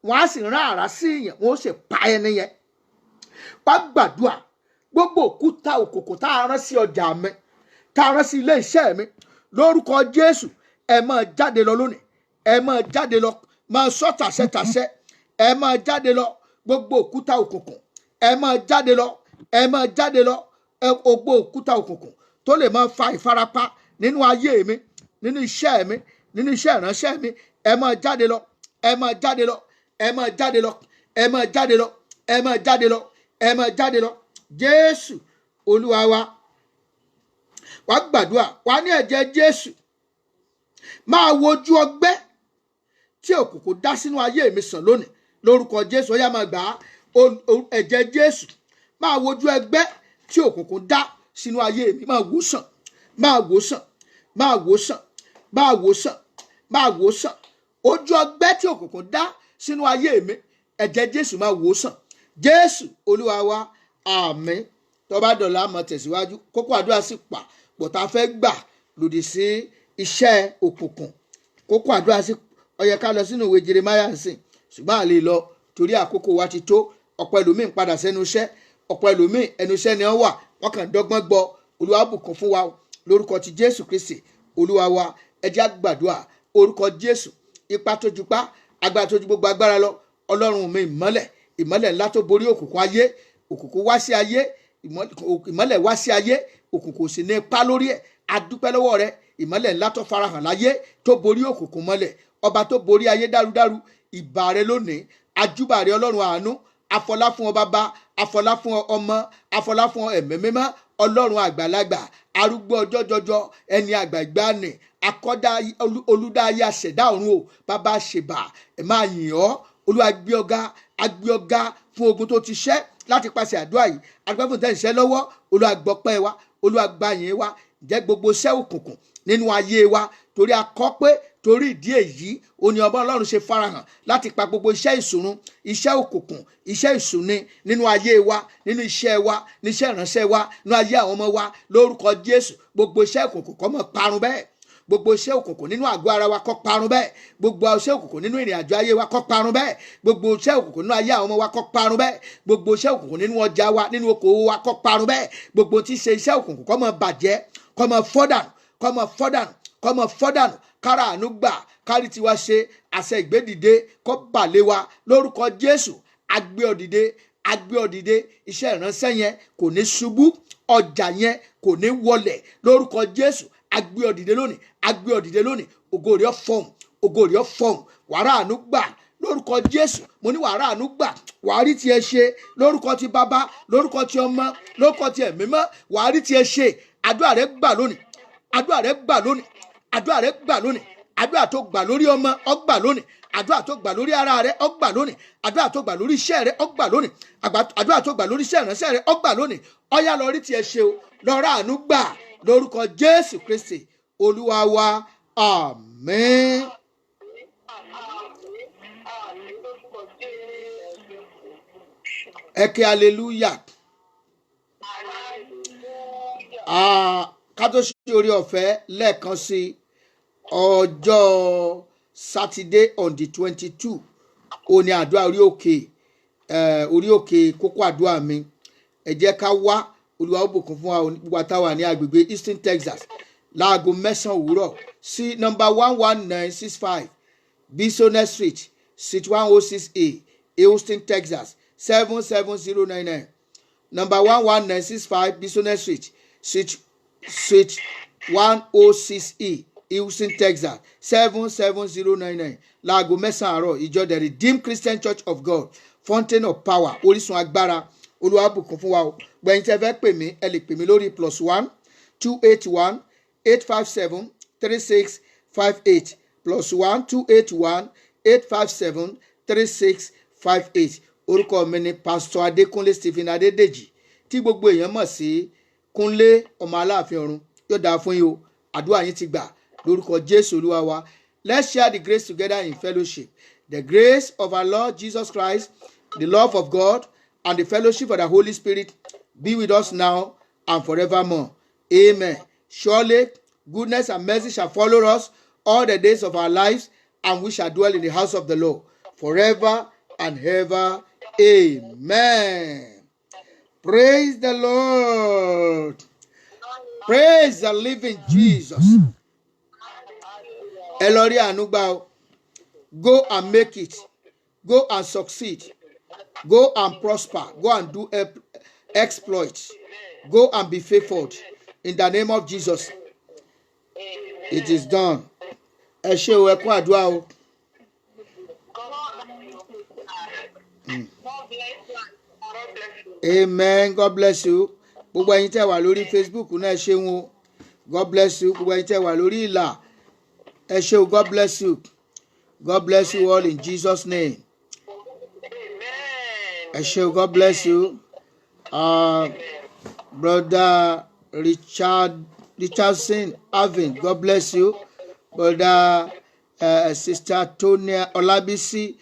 [SPEAKER 4] wọ́n á sì rán àrá sí ìyẹn, wọ́n ó sì pa ẹni yẹn. Wá gbàdúrà: gbogbo òkúta òkùnkùn tá a rán sí ọjà mi, tá a rán sí ilé iṣẹ́ mi, lórúkọ Jésù, ẹ máa jáde lọ lónìí, ẹ máa jáde lọ. Máa sọ tàṣẹtàṣẹ: ẹ máa jáde lọ. Gbogbo òkúta òkùnkùn, ẹ máa jáde lọ, ẹ máa jáde lọ. Ẹ gbogbo òkúta òkùnkùn tó lè máa fa ìfarapa nínú ayé mi, nínú iṣẹ́ mi, nínú iṣẹ́ ìránṣẹ́ mi, ẹ máa jáde lọ, ẹ máa jáde lọ, ẹ máa jáde lọ, ẹ máa jáde lọ, ẹ máa jáde lọ, ẹ máa jáde lọ. Jésù Olúwa wa. Wàá gbàdúrà, wàá ní ẹ̀jẹ̀ Jésù máa wojú ọgbẹ́ tí òkùnkùn dá sínú ayé mi sàn lónìí lórúkọ Jésù. Ó yá, máa gbà á. Ẹ̀jẹ̀ Jésù máa wojú ẹgbẹ́ tí òkùnkùn dá sínú ayé mi. Máa wò sàn, máa wò sàn, máa wò sàn, máa wò sàn, máa wò sàn. Ojú ọgbẹ́ tí òkùnkùn dá sínú ayé mi, ẹ̀jẹ̀ Jésù máa wò sàn. Jésù Olúwa wa, àmín. Tó bá dọ̀la, máa tẹ̀síwájú. Kókó àdúrà sì pa pọ̀ tá a fẹ́ gbà lòdì sí iṣẹ́ òkùnkùn. Kókó àdúrà sí, ó yẹ ká lọ sínú ìwé Jeremiah nsìn, ṣùgbọ́n àlè lọ torí àkókò wa ti tó. Ọ̀pọ̀ ẹlòmíín padà sẹ́nu iṣẹ́, ọ̀pọ̀ ẹlòmíín ẹnu iṣẹ́ ni wọ́n wà, wọ́n kàn dọ́gbọ́n gbọ́. Olúwa bùkún fún wa o, lórúkọ ti Jésù Kristi Olúwa wa. Ẹ jẹ́ á gbàdúrà. Orúkọ Jésù, ipa tó jupá, agbára tó ju gbogbo agbára lọ, Ọlọ́run mi, ìmọ́lẹ̀, ìmọ́lẹ̀ ńlá tó borí òkùnkùn ayé. Òkùnkùn wá sí ayé, ìmọ́lẹ̀ wá sí ayé, òkùnkùn ò sì ní ipá lórí ẹ̀. Adúpẹ́ lọ́wọ́ rẹ, ìmọ́lẹ̀ ńlá tó farahàn láyé tó borí òkùnkùn mọ́lẹ̀, ọba tó borí ayé dárúdárú. Ìbà rẹ lónìí, ajúbà rẹ Ọlọ́run àánú. Afọlá fún ọ Bàbá, afọlá fún ọ Ọmọ, afọlá fún ọ Ẹ̀mí Mímọ́, Ọlọ́run àgbàlagbà, arúgbó ọjọ́ jọjọ, ẹni àgbà ìgbàanì, akọ́dá, olúdáyé, àṣẹ̀dá ọ̀run o. Bàbá, ṣèbà, ẹ̀ máa yìn ọ́. Olúwa, gbé ọ̀gá, agbé ọ̀gá fún ogun tó ti ṣẹ́ láti pàṣẹ àdúrà yìí. Adúpẹ́ fún tẹ̀síṣẹ́ lọ́wọ́. Olúwa, gbọ́pẹ́ wa. Olúwa, gba yìn wa. Jẹ́ gbogbo iṣẹ́ òkùnkùn nínú ayé wa, torí a kọ pé torí ìdí èyí ó ní ọba Ọlọ́run ṣe farahàn láti pa gbogbo iṣẹ́ ìṣòrun, iṣẹ́ òkùnkùn, iṣẹ́ ìṣúni nínú ayé wa, nínú iṣẹ́ wa, níṣẹ́ ìránṣẹ́ wa, nínú ayé àwọn ọmọ wa. Lórúkọ Jésù, gbogbo iṣẹ́ òkùnkùn kó máa parun bẹ́ẹ̀. Gbogbo iṣẹ́ òkùnkùn nínú àgọ́ ara wa kó parun bẹ́ẹ̀. Gbogbo iṣẹ́ òkùnkùn nínú ìrìn àjò ayé wa kó parun bẹ́ẹ̀. Gbogbo iṣẹ́ òkùnkùn nínú ayé àwọn ọmọ wa kó parun bẹ́ẹ̀. Gbogbo iṣẹ́ òkùnkùn nínú ọjà wa, nínú okòwò wa kó parun bẹ́ẹ̀. Gbogbo tí ṣe iṣẹ́ òkùnkùn kó máa bàjẹ́, kó máa fọ́ dànù, kó máa fọ́ dànù, kó máa fọ́ dànù. Kára àánú gbà, kárí tiwa ṣe. Àṣẹ ìgbédìde kó bà lé wa lórúkọ Jésù. Agbé ọ dìde, agbé ọ dìde. Iṣẹ́ ìránṣẹ́ yẹn kò ní ṣubú, ọjà yẹn kò ní wọlẹ̀ lórúkọ Jésù. Agbé ọ dìde lónìí, agbé ọ dìde lónìí. Ògo rẹ̀ fọhùn, ògo rẹ̀ fọhùn. Wàrà àánú gbà lórúkọ Jésù. Mo ní wàrà àánú gbà, wàá rí tiẹ̀ ṣe lórúkọ ti Bàbá, lórúkọ ti Ọmọ, lórúkọ ti Ẹ̀mí Mọ́. Wàá rí tiẹ̀ ṣe. Àdúrà rẹ̀ gbà lónìí, àdúrà rẹ̀ gbà lónìí, àdúrà rẹ̀ gbà lónìí. Àdúrà tó gbà lórí ọmọ, ó gbà lónìí. Àdúrà tó gbà lórí ara rẹ̀, ó gbà lónìí. Àdúrà tó gbà lórí iṣẹ́ rẹ̀, ó gbà lónìí. Àdúrà tó gbà lórí iṣẹ́ ìránṣẹ́ rẹ̀, ó gbà lónìí. Ọyá, lọ rí tiẹ̀ ṣe o, lọ rà àánú gbà lórúkọ Jésù Kristi Olúwa wa. Àmín.
[SPEAKER 7] Àmín, àmín lórúkọ Jésù.
[SPEAKER 4] Ẹ ké hallelujah.
[SPEAKER 7] Hallelujah.
[SPEAKER 4] Ah, ká tó ṣe orí ọ̀fẹ́ lẹ́ẹ̀kan sí, ọjọ́ Sátidé on the 22, ó ní àdúrà orí òkè, orí òkè kókó àdúrà mi. Ẹ jẹ́ ká wá. Olúwa ó bùkún fún wa. Gbogbo àtàwà ní agbègbè Eastern Texas, láago 9 òwúrọ̀ sí nọ́mbà 11965 Bisonet Street, Suite 106A, Houston, Texas 77099. Number 11965 Bisonet Street, Suite 106E, Houston, Texas 77099. Láago 9 àárọ̀, ìjọ The Redeemed Christian Church of God, Fountain of Power, orísun agbára. Olúwa bùkún fún wa o. Gbẹ̀yìn tẹ́ fẹ́ pè mí, ẹ lè pè mí lórí +1 281 857 3658, +1 281 857 3658. Orúkọ mi ni Pastor Adékúnlé Stephen Adédèjì, tí gbogbo èèyàn mọ̀ sí Kúnlé Ọmọ Aláàfin Ọ̀run. Yóò dáa fún yín o. Àdúrà yín ti gbà lórúkọ Jésù Olúwa wa. Let's share the grace together in fellowship. The grace of our Lord Jesus Christ, the love of God, and the fellowship of the Holy Spirit be with us now and forevermore. Amen. Surely goodness and mercy shall follow us all the days of our lives, and we shall dwell in the house of the Lord forever and ever. Amen. Praise the Lord. Praise the living Jesus. Ẹ lọ rí àánú gbà o. Go and make it. Go and succeed. Go and prosper. Go and do exploit. Go and be faithful. In the name of Jesus. It is done. Ẹ ṣé o, ẹ kú àdúrà o.
[SPEAKER 7] God bless you. God bless you.
[SPEAKER 4] Amen. God bless you. Gbogbo ẹ̀yin tẹ́ wà lórí Facebook náà, ẹ ṣeun o. God bless you. Gbogbo ẹ̀yin tẹ́ wà lórí ìlà, ẹ ṣé o. God bless you. God bless you all in Jesus' name.
[SPEAKER 7] Amen.
[SPEAKER 4] Ẹ ṣé o. God bless you. Brother Richard Richardson Avin, God bless you. Brother Sister Tonia Olabisi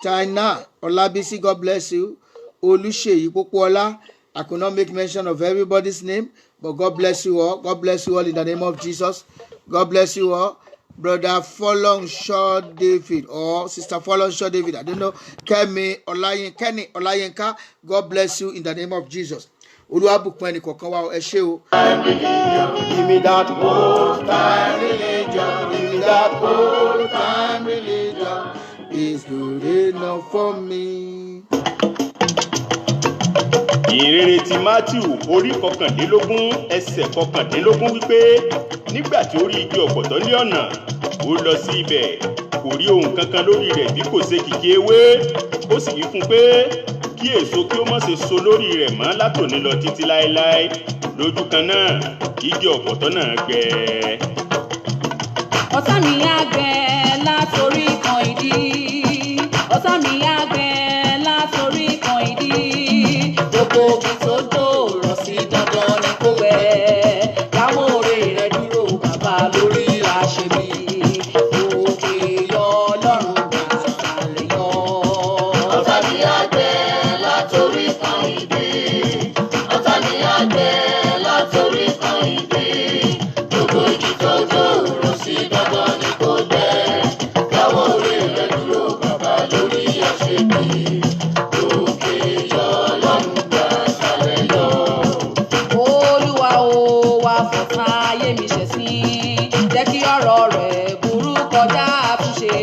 [SPEAKER 4] Taina Olabisi, God bless you. Oluseyi Popola, I could not make mention of everybody's name, but God bless you all. God bless you all in the name of Jesus. God bless you all. Brother Folong Shaw David or Sister Folong Shaw David, I don't know. Kemi Olayin, Kenny Olayinka, God bless you in the name of Jesus. Olúwa bùkún ẹnì kọ̀ọ̀kan wa o. Ẹ ṣé o.
[SPEAKER 1] Give me that old time religion. Give me that old time religion.
[SPEAKER 4] Is good enough for me.
[SPEAKER 8] Ìhìnrere ti Matthew orí 21 ẹsẹ̀ 19 wípé nígbà tí ó rí igi ọ̀pọ̀tọ́ ní ọ̀nà, ó lọ sí ibẹ̀, kò rí ohun kankan lórí rẹ̀ bí kò ṣe kìkì ewé. Ó sì wí fún un pé kí èso kí ó má ṣe so lórí rẹ̀ mọ́ látòní lọ títí láéláé. Lójú kan náà, igi ọ̀pọ̀tọ́ náà gbẹ.
[SPEAKER 3] Ọ̀tá mi á gbẹ látorí kan ìdí. Ọ̀tá mi á gbẹ látorí kan ìdí. Gbogbo omi tó dòrọ̀ sí dandan ni kó gbẹ. Káwọn òrè rẹ̀ dúró bàbá lórí àṣebí. Òkè yọ Ọlọ́run gbàsàlẹ̀ yọ.
[SPEAKER 2] Ọ̀tá mi á gbẹ látorí kan ìdí. Ọ̀tá mi á gbẹ látorí kan ìdí. Gbogbo igi tó dòrò sí dandan ni kò gbẹ. Káwọ́ orí rẹ̀ dúró bàbá lórí àṣebí. Òkè yọ Ọlọ́run gbà sálẹ̀ yọ.
[SPEAKER 3] Olúwa o, wá fọ̀tán ayé mi ṣẹ̀sín. Jẹ́ kí ọ̀rọ̀ rẹ̀ burú kọjá àtúnṣe.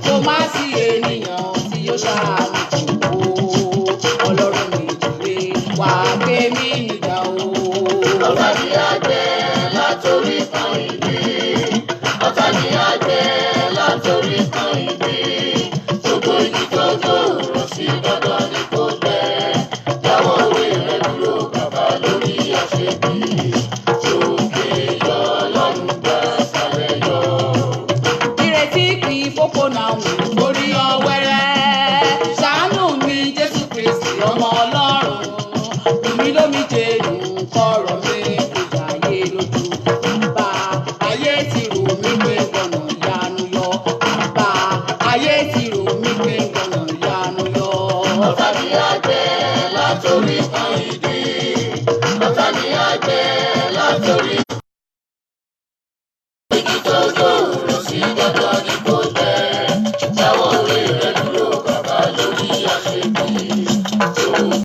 [SPEAKER 3] Kó má sí ènìyàn tí yóò ṣàánú jù o. Ọlọ́run mi jìre, wá gbé mi níjà o.
[SPEAKER 2] Ọ̀tá mi á gbẹ látorí kan ìdí. Ọ̀tá mi á gbẹ látorí kan ìdí. Gbogbo igi tó dòrò sí dandan ni kò gbẹ. Dáwọ́ orí rẹ̀ dúró bàbá lórí àṣebí. Òkè yọ Ọlọ́run gbà sálẹ̀ yọ.
[SPEAKER 3] Ìrètí pín fókó náà mi orí ọwẹ́rẹ́. Ṣàánú mi Jésù Kristi ọmọ Ọlọ́run. Bùnmi lómi jẹ́nu kọ̀rọ̀ mi kò jáyé lójú. Bàbá ayé ti rò mí pé gbọ̀nà ìyanu yọ. Bàbá ayé ti rò mí pé gbọ̀nà ìyanu yọ.
[SPEAKER 2] Ọ̀tá mi á gbẹ látorí kan ìdí. Ọ̀tá mi á gbẹ látorí igi tó dòrò sí dandan ni kò gbẹ. Dáwọ́ orí rẹ̀ dúró bàbá lórí àṣebí.